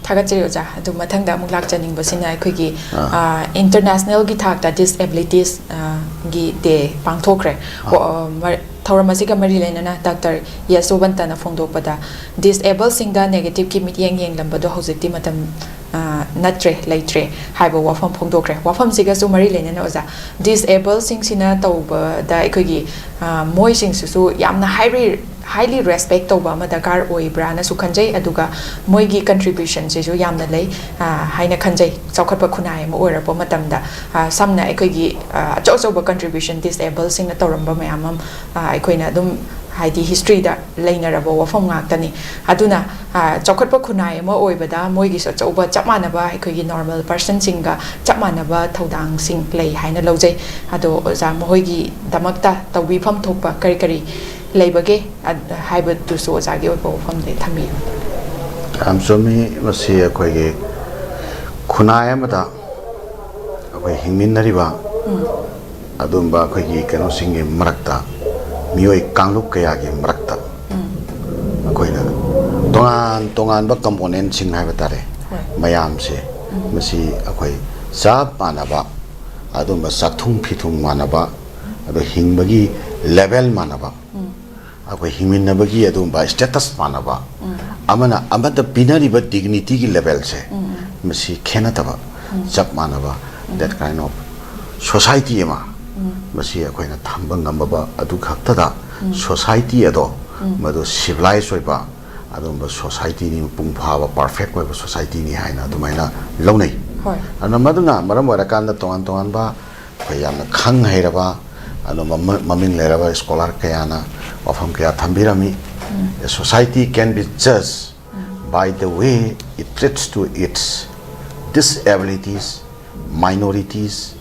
ꯊꯥꯒꯠꯆꯔꯤ ꯑꯣꯖꯥ꯫ ꯑꯗꯨ ꯃꯊꯪꯗ ꯑꯃꯨꯛ ꯂꯥꯛꯆꯅꯤꯡꯕꯁꯤꯅ ꯑꯩꯈꯣꯏꯒꯤ, ꯑꯥ꯫ ꯑ, internationalꯒꯤ ꯊꯥꯛꯇ disabilities, ꯑ, ꯒꯤ day ꯄꯥꯡꯊꯣꯛꯈ꯭ꯔꯦ꯫ ꯑꯥ꯫ ꯀꯣ-, ꯑ, ꯃ-, ꯊꯧꯔꯝ ꯑꯁꯤꯒ ꯃꯔꯤ ꯂꯩꯅꯅ ꯗꯥꯛꯇꯔ ꯌꯁꯣꯕꯟꯇꯅ ꯐꯣꯡꯗꯣꯛꯄꯗ, disabledꯁꯤꯡꯗ negative ꯀꯤ ꯃꯤꯠꯌꯦꯡ ꯌꯦꯡꯂꯝꯕꯗꯣ ꯍꯧꯖꯤꯛꯇꯤ ꯃꯇꯝ, ꯑ, ꯅꯠꯇ꯭ꯔꯦ, ꯂꯩꯇ꯭ꯔꯦ ꯍꯥꯏꯕ ꯋꯥꯐꯝ ꯐꯣꯡꯗꯣꯛꯈ꯭ꯔꯦ꯫ ꯋꯥꯐꯝꯁꯤꯒꯁꯨ ꯃꯔꯤ ꯂꯩꯅꯅ ꯑꯣꯖꯥ, disabledꯁꯤꯡꯁꯤꯅ ꯇꯧꯕꯗ ꯑꯩꯈꯣꯏꯒꯤ, ꯑ, ꯃꯣꯏꯁꯤꯡꯁꯤꯁꯨ ꯌꯥꯝꯅ highly, highly respect ꯇꯧꯕ ꯑꯃ ꯗꯔꯀꯥꯔ ꯑꯣꯏꯕ꯭ꯔꯥꯅꯁꯨ ꯈꯟꯖꯩ꯫ ꯑꯗꯨꯒ ꯃꯣꯏꯒꯤ contributionꯁꯤꯁꯨ ꯌꯥꯝꯅ ꯂꯩ, ꯑ, ꯍꯥꯏꯅ ꯈꯟꯖꯩ꯫ ꯆꯥꯎꯈꯠꯄ ꯈꯨꯟꯅꯥꯏ ꯑꯃ ꯑꯣꯏꯔꯛꯄ ꯃꯇꯝꯗ, ꯑ, ꯁꯝꯅ ꯑꯩꯈꯣꯏꯒꯤ, ꯑ, ꯑꯆꯧ ꯑꯆꯧꯕ contribution disabledꯁꯤꯡꯅ ꯇꯧꯔꯝꯕ ꯃꯌꯥꯝ ꯑꯃ, ꯑ, ꯑꯩꯈꯣꯏꯅ ꯑꯗꯨꯝ ꯍꯥꯏꯗꯤ historyꯗ ꯂꯩꯅꯔꯕ ꯋꯥꯐꯝ ꯉꯥꯛꯇꯅꯤ꯫ ꯑꯗꯨꯅ, ꯑ, ꯆꯥꯎꯈꯠꯄ ꯈꯨꯟꯅꯥꯏ ꯑꯃ ꯑꯣꯏꯕꯗ ꯃꯣꯏꯒꯤꯁꯨ ꯑꯆꯧꯕ ꯆꯞ ꯃꯥꯟꯅꯕ ꯑꯩꯈꯣꯏꯒꯤ normal personꯁꯤꯡꯒ ꯆꯞ ꯃꯥꯟꯅꯕ ꯊꯧꯗꯥꯡꯁꯤꯡ ꯂꯩ ꯍꯥꯏꯅ ꯂꯧꯖꯩ꯫ ꯑꯗꯣ ꯑꯣꯖꯥ, ꯃꯈꯣꯏꯒꯤꯗꯃꯛꯇ ꯇꯧꯕꯤꯐꯝ ꯊꯣꯛꯄ ꯀꯔꯤ ꯀꯔꯤ ꯂꯩꯕꯒꯦ? ꯑ-, ꯍꯥꯏꯕꯗꯨꯁꯨ ꯑꯣꯖꯥꯒꯤ ꯑꯣꯏꯕ ꯋꯥꯐꯝꯗ ꯊꯝꯕꯤꯌꯨ꯫ ꯌꯥꯝ ꯆꯨꯝꯃꯤ꯫ ꯃꯁꯤ ꯑꯩꯈꯣꯏꯒꯤ ꯈꯨꯟꯅꯥꯏ ꯑꯃꯗ ꯑꯩꯈꯣꯏ ꯍꯤꯡꯃꯤꯟꯅꯔꯤꯕ ꯑꯗꯨꯝꯕ ꯑꯩꯈꯣꯏꯒꯤ ꯀꯩꯅꯣꯁꯤꯡꯒꯤ ꯃꯔꯛꯇ, ꯃꯤꯑꯣꯏ ꯀꯥꯡꯂꯨꯞ ꯀꯌꯥꯒꯤ ꯃꯔꯛꯇ ꯑꯩꯈꯣꯏꯅ ꯇꯣꯉꯥꯟ ꯇꯣꯉꯥꯟꯕ ꯀꯝꯄꯣꯅꯦꯟꯁꯤꯡ ꯍꯥꯏꯕ ꯇꯥꯔꯦ, ꯍꯣꯏ꯫ ꯃꯌꯥꯝꯁꯦ, ꯃꯁꯤ ꯑꯩꯈꯣꯏ ꯆꯞ ꯃꯥꯟꯅꯕ, ꯑꯗꯨꯝꯕ ꯆꯥꯛꯊꯨꯡ ꯐꯤꯊꯨꯡ ꯃꯥꯟꯅꯕ, ꯑꯗꯣ ꯍꯤꯡꯕꯒꯤ ꯂꯦꯚꯦꯜ ꯃꯥꯟꯅꯕ, ꯑꯩꯈꯣꯏ ꯍꯤꯡꯃꯤꯟꯅꯕꯒꯤ ꯑꯗꯨꯒꯨꯝꯕ ꯁ꯭ꯇꯦꯇꯁ ꯃꯥꯟꯅꯕ, ꯑꯃꯅ ꯑꯃꯗ ꯄꯤꯅꯔꯤꯕ ꯗꯤꯒꯅꯤꯇꯤꯒꯤ ꯂꯦꯚꯦꯜꯁꯦ, ꯃꯁꯤ ꯈꯦꯠꯅꯗꯕ, ꯆꯞ ꯃꯥꯟꯅꯕ, that kind of society ꯑꯃ, ꯃꯁꯤ ꯑꯩꯈꯣꯏꯅ ꯊꯝꯕ ꯉꯝꯃꯕ ꯑꯗꯨ ꯈꯛꯇꯗ ꯁꯣꯁꯥꯏꯇꯤ ꯑꯗꯣ ꯃꯗꯨ ꯁꯤꯚꯤꯂꯥꯏꯁ ꯑꯣꯏꯕ ꯑꯗꯨꯒꯨꯝꯕ ꯁꯣꯁꯥꯏꯇꯤꯅꯤ, ꯃꯄꯨꯡ ꯐꯥꯕ, ꯄꯔꯐꯦꯛ ꯑꯣꯏꯕ ꯁꯣꯁꯥꯏꯇꯤꯅꯤ ꯍꯥꯏꯅ ꯑꯗꯨꯃꯥꯏꯅ ꯂꯧꯅꯩ꯫ ꯍꯣꯏ꯫ ꯑꯗꯨꯅ ꯃꯗꯨꯅ ꯃꯔꯝ ꯑꯣꯏꯔꯀꯥꯟꯗ ꯇꯣꯉꯥꯟ ꯇꯣꯉꯥꯟꯕ ꯑꯩꯈꯣꯏ ꯌꯥꯝꯅ ꯈꯪ ꯍꯩꯔꯕ ꯑꯗꯨꯒꯨꯝꯕ ꯃ-, ꯃꯃꯤꯡ ꯂꯩꯔꯕ ꯁ꯭ꯀꯣꯂꯥꯔ ꯀꯌꯥꯅ ꯋꯥꯐꯝ ꯀꯌꯥ ꯊꯝꯕꯤꯔꯝꯃꯤ꯫ A society can be judged by the way it treats to its disabilities, minorities,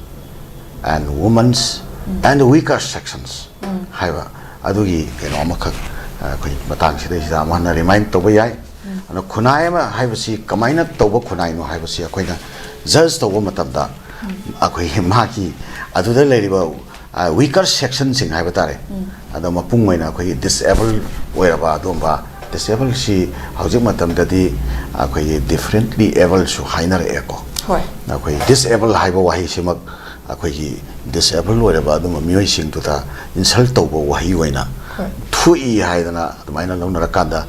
and women's and weaker sections ꯍꯥꯏꯕ ꯑꯗꯨꯒꯤ ꯀꯩꯅꯣ ꯑꯃꯈꯛ, ꯑ, ꯑꯩꯈꯣꯏ ꯃꯇꯥꯡꯁꯤꯗꯩꯁꯤꯗ ꯑꯃꯨꯛ ꯍꯟꯅ ꯔꯤꯃꯥꯏꯟ ꯇꯧꯕ ꯌꯥꯏ꯫ ꯑꯗꯣ ꯈꯨꯟꯅꯥꯏ ꯑꯃ ꯍꯥꯏꯕꯁꯤ ꯀꯃꯥꯏꯅ ꯇꯧꯕ ꯈꯨꯟꯅꯥꯏꯅꯣ ꯍꯥꯏꯕꯁꯤ ꯑꯩꯈꯣꯏꯅ ꯖꯖ ꯇꯧꯕ ꯃꯇꯝꯗ ꯑꯩꯈꯣꯏꯒꯤ ꯃꯥꯒꯤ ꯑꯗꯨꯗ ꯂꯩꯔꯤꯕ, ꯑ, ꯋꯤꯀꯔ ꯁꯦꯛꯁꯟꯁꯤꯡ ꯍꯥꯏꯕ ꯇꯥꯔꯦ꯫ ꯑꯗꯣ ꯃꯄꯨꯡ ꯑꯣꯏꯅ ꯑꯩꯈꯣꯏꯒꯤ ꯗꯤꯁꯑꯦꯕꯜ ꯑꯣꯏꯔꯕ ꯑꯗꯨꯒꯨꯝꯕ, ꯗꯤꯁꯑꯦꯕꯜꯁꯤ ꯍꯧꯖꯤꯛ ꯃꯇꯝꯗꯗꯤ ꯑꯩꯈꯣꯏꯒꯤ ꯗꯤꯐꯔꯦꯟꯠꯂꯤ ꯑꯦꯕꯜꯁꯨ ꯍꯥꯏꯅꯔꯛꯑꯦꯀꯣ꯫ ꯍꯣꯏ꯫ ꯑꯩꯈꯣꯏ ꯗꯤꯁꯑꯦꯕꯜ ꯍꯥꯏꯕ ꯋꯥꯍꯩꯁꯤꯃꯛ ꯑꯩꯈꯣꯏꯒꯤ ꯗꯤꯁꯑꯦꯕꯜ ꯑꯣꯏꯔꯕ ꯑꯗꯨꯝꯕ ꯃꯤꯑꯣꯏꯁꯤꯡꯗꯨꯗ ꯏꯟꯁꯜ ꯇꯧꯕ ꯋꯥꯍꯩ ꯑꯣꯏꯅ ꯍꯣꯏ꯫ ꯊꯣꯛꯏ ꯍꯥꯏꯗꯅ ꯑꯗꯨꯃꯥꯏꯅ ꯂꯧꯅꯔꯀꯥꯟꯗ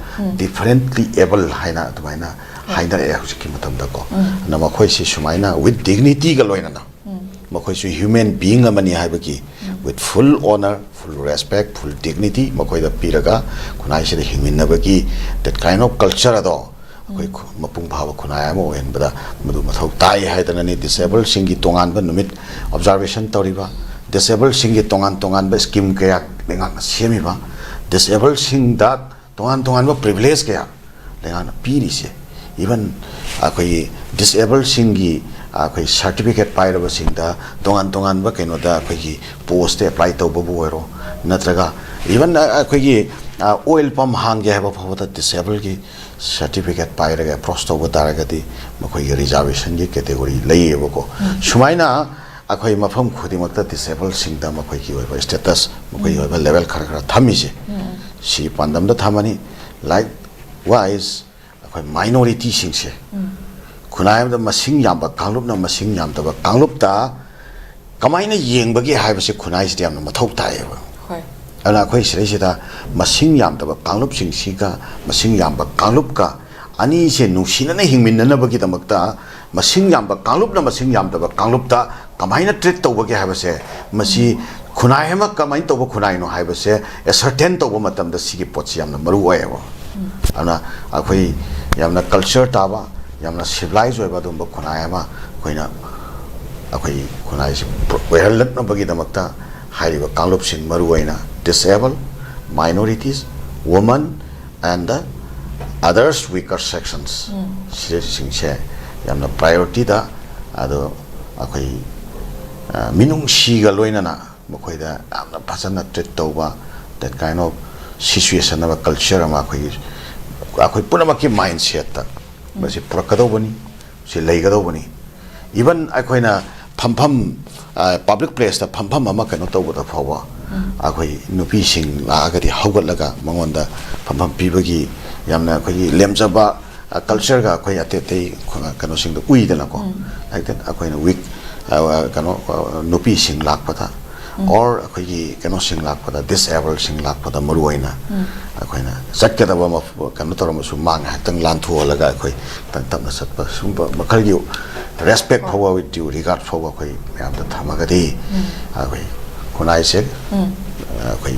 ꯗꯤꯐꯔꯦꯟꯠꯂꯤ ꯑꯦꯕꯜ ꯍꯥꯏꯅ ꯑꯗꯨꯃꯥꯏꯅ ꯍꯥꯏꯅꯔꯛꯑꯦ ꯍꯧꯖꯤꯛꯀꯤ ꯃꯇꯝꯗꯀꯣ꯫ ꯑꯗꯨꯅ ꯃꯈꯣꯏꯁꯤ ꯁꯨꯃꯥꯏꯅ with dignityꯒ ꯂꯣꯏꯅꯅ ꯃꯈꯣꯏꯁꯨ human being ꯑꯃꯅꯤ ꯍꯥꯏꯕꯒꯤ with full honour, full respect, full dignity ꯃꯈꯣꯏꯗ ꯄꯤꯔꯒ ꯈꯨꯟꯅꯥꯏꯁꯤꯗ ꯍꯤꯡꯃꯤꯟꯅꯕꯒꯤ that kind of culture ꯑꯗꯣ ꯑꯩꯈꯣꯏ ꯈꯨ-, ꯃꯄꯨꯡ ꯐꯥꯕ ꯈꯨꯟꯅꯥꯏ ꯑꯃ ꯑꯣꯏꯍꯟꯕꯗ ꯃꯗꯨ ꯃꯊꯧ ꯇꯥꯏ ꯍꯥꯏꯗꯅꯅꯤ ꯗꯤꯁꯑꯦꯕꯜꯁꯤꯡꯒꯤ ꯇꯣꯉꯥꯟꯕ ꯅꯨꯃꯤꯠ ꯑꯣꯕꯖꯥꯔꯕꯦꯁꯟ ꯇꯧꯔꯤꯕ꯫ ꯗꯤꯁꯑꯦꯕꯜꯁꯤꯡꯒꯤ ꯇꯣꯉꯥꯟ ꯇꯣꯉꯥꯟꯕ ꯁ꯭ꯀꯤꯝ ꯀꯌꯥ ꯂꯩꯉꯥꯛꯅ ꯁꯦꯝꯃꯤꯕ꯫ ꯗꯤꯁꯑꯦꯕꯜꯁꯤꯡꯗ ꯇꯣꯉꯥꯟ ꯇꯣꯉꯥꯟꯕ ꯄ꯭ꯔꯤꯚꯤꯂꯦꯖ ꯀꯌꯥ ꯂꯩꯉꯥꯛꯅ ꯄꯤꯔꯤꯁꯦ꯫ ꯏꯚꯟ ꯑꯩꯈꯣꯏꯒꯤ ꯗꯤꯁꯑꯦꯕꯜꯁꯤꯡꯒꯤ ꯑꯩꯈꯣꯏ ꯁꯥꯔꯇꯤꯐꯤꯀꯦꯠ ꯄꯥꯏꯔꯕꯁꯤꯡꯗ ꯇꯣꯉꯥꯟ ꯇꯣꯉꯥꯟꯕ ꯀꯩꯅꯣꯗ ꯑꯩꯈꯣꯏꯒꯤ ꯄꯣꯁꯇ ꯑꯦꯄ꯭ꯂꯥꯏ ꯇꯧꯕꯕꯨ ꯑꯣꯏꯔꯣ, ꯅꯠꯇ꯭ꯔꯒ ꯏꯚꯟ ꯑꯩꯈꯣꯏꯒꯤ, ꯑ, ꯑꯣꯏꯜ ꯄꯝ ꯍꯥꯡꯒꯦ ꯍꯥꯏꯕ ꯐꯥꯎꯕꯗ ꯗꯤꯁꯑꯦꯕꯜꯒꯤ ꯁꯥꯔꯇꯤꯐꯤꯀꯦꯠ ꯄꯥꯏꯔꯒ ꯑꯦꯄ꯭ꯔꯣꯁ ꯇꯧꯕ ꯇꯥꯔꯒꯗꯤ ꯃꯈꯣꯏꯒꯤ ꯔꯤꯖꯥꯔꯕꯦꯁꯟꯒꯤ ꯀꯦꯇꯦꯒꯣꯔꯤ ꯂꯩꯌꯦꯕꯀꯣ꯫ ꯁꯨꯃꯥꯏꯅ ꯑꯩꯈꯣꯏ ꯃꯐꯝ ꯈꯨꯗꯤꯡꯃꯛꯇ ꯗꯤꯁꯑꯦꯕꯜꯁꯤꯡꯗ ꯃꯈꯣꯏꯒꯤ ꯑꯣꯏꯕ ꯁ꯭ꯇꯦꯇꯁ, ꯃꯈꯣꯏꯒꯤ ꯑꯣꯏꯕ ꯂꯦꯚꯦꯜ ꯈꯔ ꯈꯔ ꯊꯝꯃꯤꯁꯦ, ꯁꯤꯒꯤ ꯄꯥꯟꯗꯝꯗ ꯊꯝꯃꯅꯤ꯫ ꯂꯥꯏꯛ ꯋꯥꯏꯁ ꯑꯩꯈꯣꯏ ꯃꯥꯏꯅꯣꯔꯤꯇꯤꯁꯤꯡꯁꯦ, ꯈꯨꯟꯅꯥꯏ ꯑꯃꯗ ꯃꯁꯤꯡ ꯌꯥꯝꯕ ꯀꯥꯡꯂꯨꯞꯅ ꯃꯁꯤꯡ ꯌꯥꯝꯗꯕ ꯀꯥꯡꯂꯨꯞꯇ ꯀꯃꯥꯏꯅ ꯌꯦꯡꯕꯒꯦ ꯍꯥꯏꯕꯁꯦ ꯈꯨꯟꯅꯥꯏꯁꯤꯗ ꯌꯥꯝꯅ ꯃꯊꯧ ꯇꯥꯏꯌꯦꯕ꯫ ꯍꯣꯏ꯫ ꯑꯗꯨꯅ ꯑꯩꯈꯣꯏ ꯁꯤꯗꯩꯁꯤꯗ ꯃꯁꯤꯡ ꯌꯥꯝꯗꯕ ꯀꯥꯡꯂꯨꯞꯁꯤꯡꯁꯤꯒ ꯃꯁꯤꯡ ꯌꯥꯝꯕ ꯀꯥꯡꯂꯨꯞꯀ ꯑꯅꯤꯁꯦ ꯅꯨꯡꯁꯤꯅꯅ ꯍꯤꯡꯃꯤꯟꯅꯅꯕꯒꯤꯗꯃꯛꯇ ꯃꯁꯤꯡ ꯌꯥꯝꯕ ꯀꯥꯡꯂꯨꯞꯅ ꯃꯁꯤꯡ ꯌꯥꯝꯗꯕ ꯀꯥꯡꯂꯨꯞꯇ ꯀꯃꯥꯏꯅ ꯇ꯭ꯔꯤꯠ ꯇꯧꯕꯒꯦ ꯍꯥꯏꯕꯁꯦ, ꯃꯁꯤ ꯈꯨꯟꯅꯥꯏ ꯑꯃ ꯀꯃꯥꯏꯅ ꯇꯧꯕ ꯈꯨꯟꯅꯥꯏꯅꯣ ꯍꯥꯏꯕꯁꯦ ꯑꯦꯁꯔꯇꯦꯟ ꯇꯧꯕ ꯃꯇꯝꯗ ꯁꯤꯒꯤ ꯄꯣꯠꯁꯤ ꯌꯥꯝꯅ ꯃꯔꯨ ꯑꯣꯏꯌꯦꯕ꯫ ꯑꯗꯨꯅ ꯑꯩꯈꯣꯏ ꯌꯥꯝꯅ ꯀꯜꯆꯔ ꯇꯥꯕ, ꯌꯥꯝꯅ ꯁꯤꯚꯤꯂꯥꯏꯖ ꯑꯣꯏꯕ ꯑꯗꯨꯒꯨꯝꯕ ꯈꯨꯟꯅꯥꯏ ꯑꯃ ꯑꯩꯈꯣꯏꯅ, ꯑꯩꯈꯣꯏ ꯈꯨꯟꯅꯥꯏꯁꯤ ꯑꯣꯏꯍꯜꯂꯛꯅꯕꯒꯤꯗꯃꯛꯇ ꯍꯥꯏꯔꯤꯕ ꯀꯥꯡꯂꯨꯞꯁꯤꯡ, ꯃꯔꯨꯑꯣꯏꯅ disable, ꯃꯥꯏꯅꯣꯔꯤꯇꯤꯁ, woman and the others weaker sections, ꯁꯤꯁꯤꯡꯁꯦ ꯌꯥꯝꯅ ꯄ꯭ꯔꯥꯏꯌꯣꯔꯤꯇꯤꯗ, ꯑꯗꯣ ꯑꯩꯈꯣꯏ, ꯑ, ꯃꯤꯅꯨꯡꯁꯤꯒ ꯂꯣꯏꯅꯅ ꯃꯈꯣꯏꯗ ꯌꯥꯝꯅ ꯐꯖꯅ ꯇ꯭ꯔꯤꯠ ꯇꯧꯕ, that kind of situation ꯑꯃ, ꯀꯜꯆꯔ ꯑꯃ ꯑꯩꯈꯣꯏꯒꯤ, ꯑꯩꯈꯣꯏ ꯄꯨꯝꯅꯃꯛꯀꯤ ꯃꯥꯏꯟ ꯁꯦꯠꯇ ꯃꯁꯤ ꯄꯨꯔꯛꯀꯗꯧꯕꯅꯤ, ꯁꯤ ꯂꯩꯒꯗꯧꯕꯅꯤ꯫ ꯏꯚꯟ ꯑꯩꯈꯣꯏꯅ ꯐꯝꯐꯝ, ꯄꯕ꯭ꯂꯤꯛ ꯄ꯭ꯂꯦꯁꯇ ꯐꯝꯐꯝ ꯑꯃ ꯀꯩꯅꯣ ꯇꯧꯕꯗ ꯐꯥꯎꯕ, ꯑꯩꯈꯣꯏ ꯅꯨꯄꯤꯁꯤꯡ ꯂꯥꯛꯑꯒꯗꯤ ꯍꯧꯒꯠꯂꯒ ꯃꯉꯣꯟꯗ ꯐꯝꯐꯝ ꯄꯤꯕꯒꯤ ꯌꯥꯝꯅ ꯑꯩꯈꯣꯏꯒꯤ ꯂꯦꯝꯖꯕ ꯀꯜꯆꯔꯒ ꯑꯩꯈꯣꯏ ꯑꯇꯩ ꯑꯇꯩ ꯀꯩꯅꯣꯁꯤꯡꯗ ꯎꯏꯗꯅꯀꯣ꯫ ꯍꯥꯏꯗꯤ ꯑꯩꯈꯣꯏꯅ ꯋꯤꯛ, ꯀꯩꯅꯣ, ꯅꯨꯄꯤꯁꯤꯡ ꯂꯥꯛꯄꯗ, ꯑꯣꯔ ꯑꯩꯈꯣꯏꯒꯤ ꯀꯩꯅꯣꯁꯤꯡ ꯂꯥꯛꯄꯗ, ꯗꯤꯁꯑꯦꯕꯜꯁꯤꯡ ꯂꯥꯛꯄꯗ ꯃꯔꯨꯑꯣꯏꯅ ꯑꯩꯈꯣꯏꯅ ꯆꯠꯀꯗꯕ ꯃꯐ-, ꯀꯩꯅꯣ ꯇꯧꯔꯝꯃꯁꯨ ꯃꯥ ꯉꯥꯏꯍꯥꯛꯇꯪ ꯂꯥꯟꯊꯣꯛꯍꯜꯂꯒ ꯑꯩꯈꯣꯏ ꯇꯞ ꯇꯞꯅ ꯆꯠꯄ, ꯁꯨꯝꯕ ꯃꯈꯜꯒꯤ ꯔꯦꯁꯄꯦꯛ ꯐꯥꯎꯕ, with due regard ꯐꯥꯎꯕ ꯑꯩꯈꯣꯏ ꯃꯌꯥꯝꯗ ꯊꯝꯃꯒꯗꯤ ꯑꯩꯈꯣꯏ ꯈꯨꯟꯅꯥꯏꯁꯦ ꯑꯩꯈꯣꯏ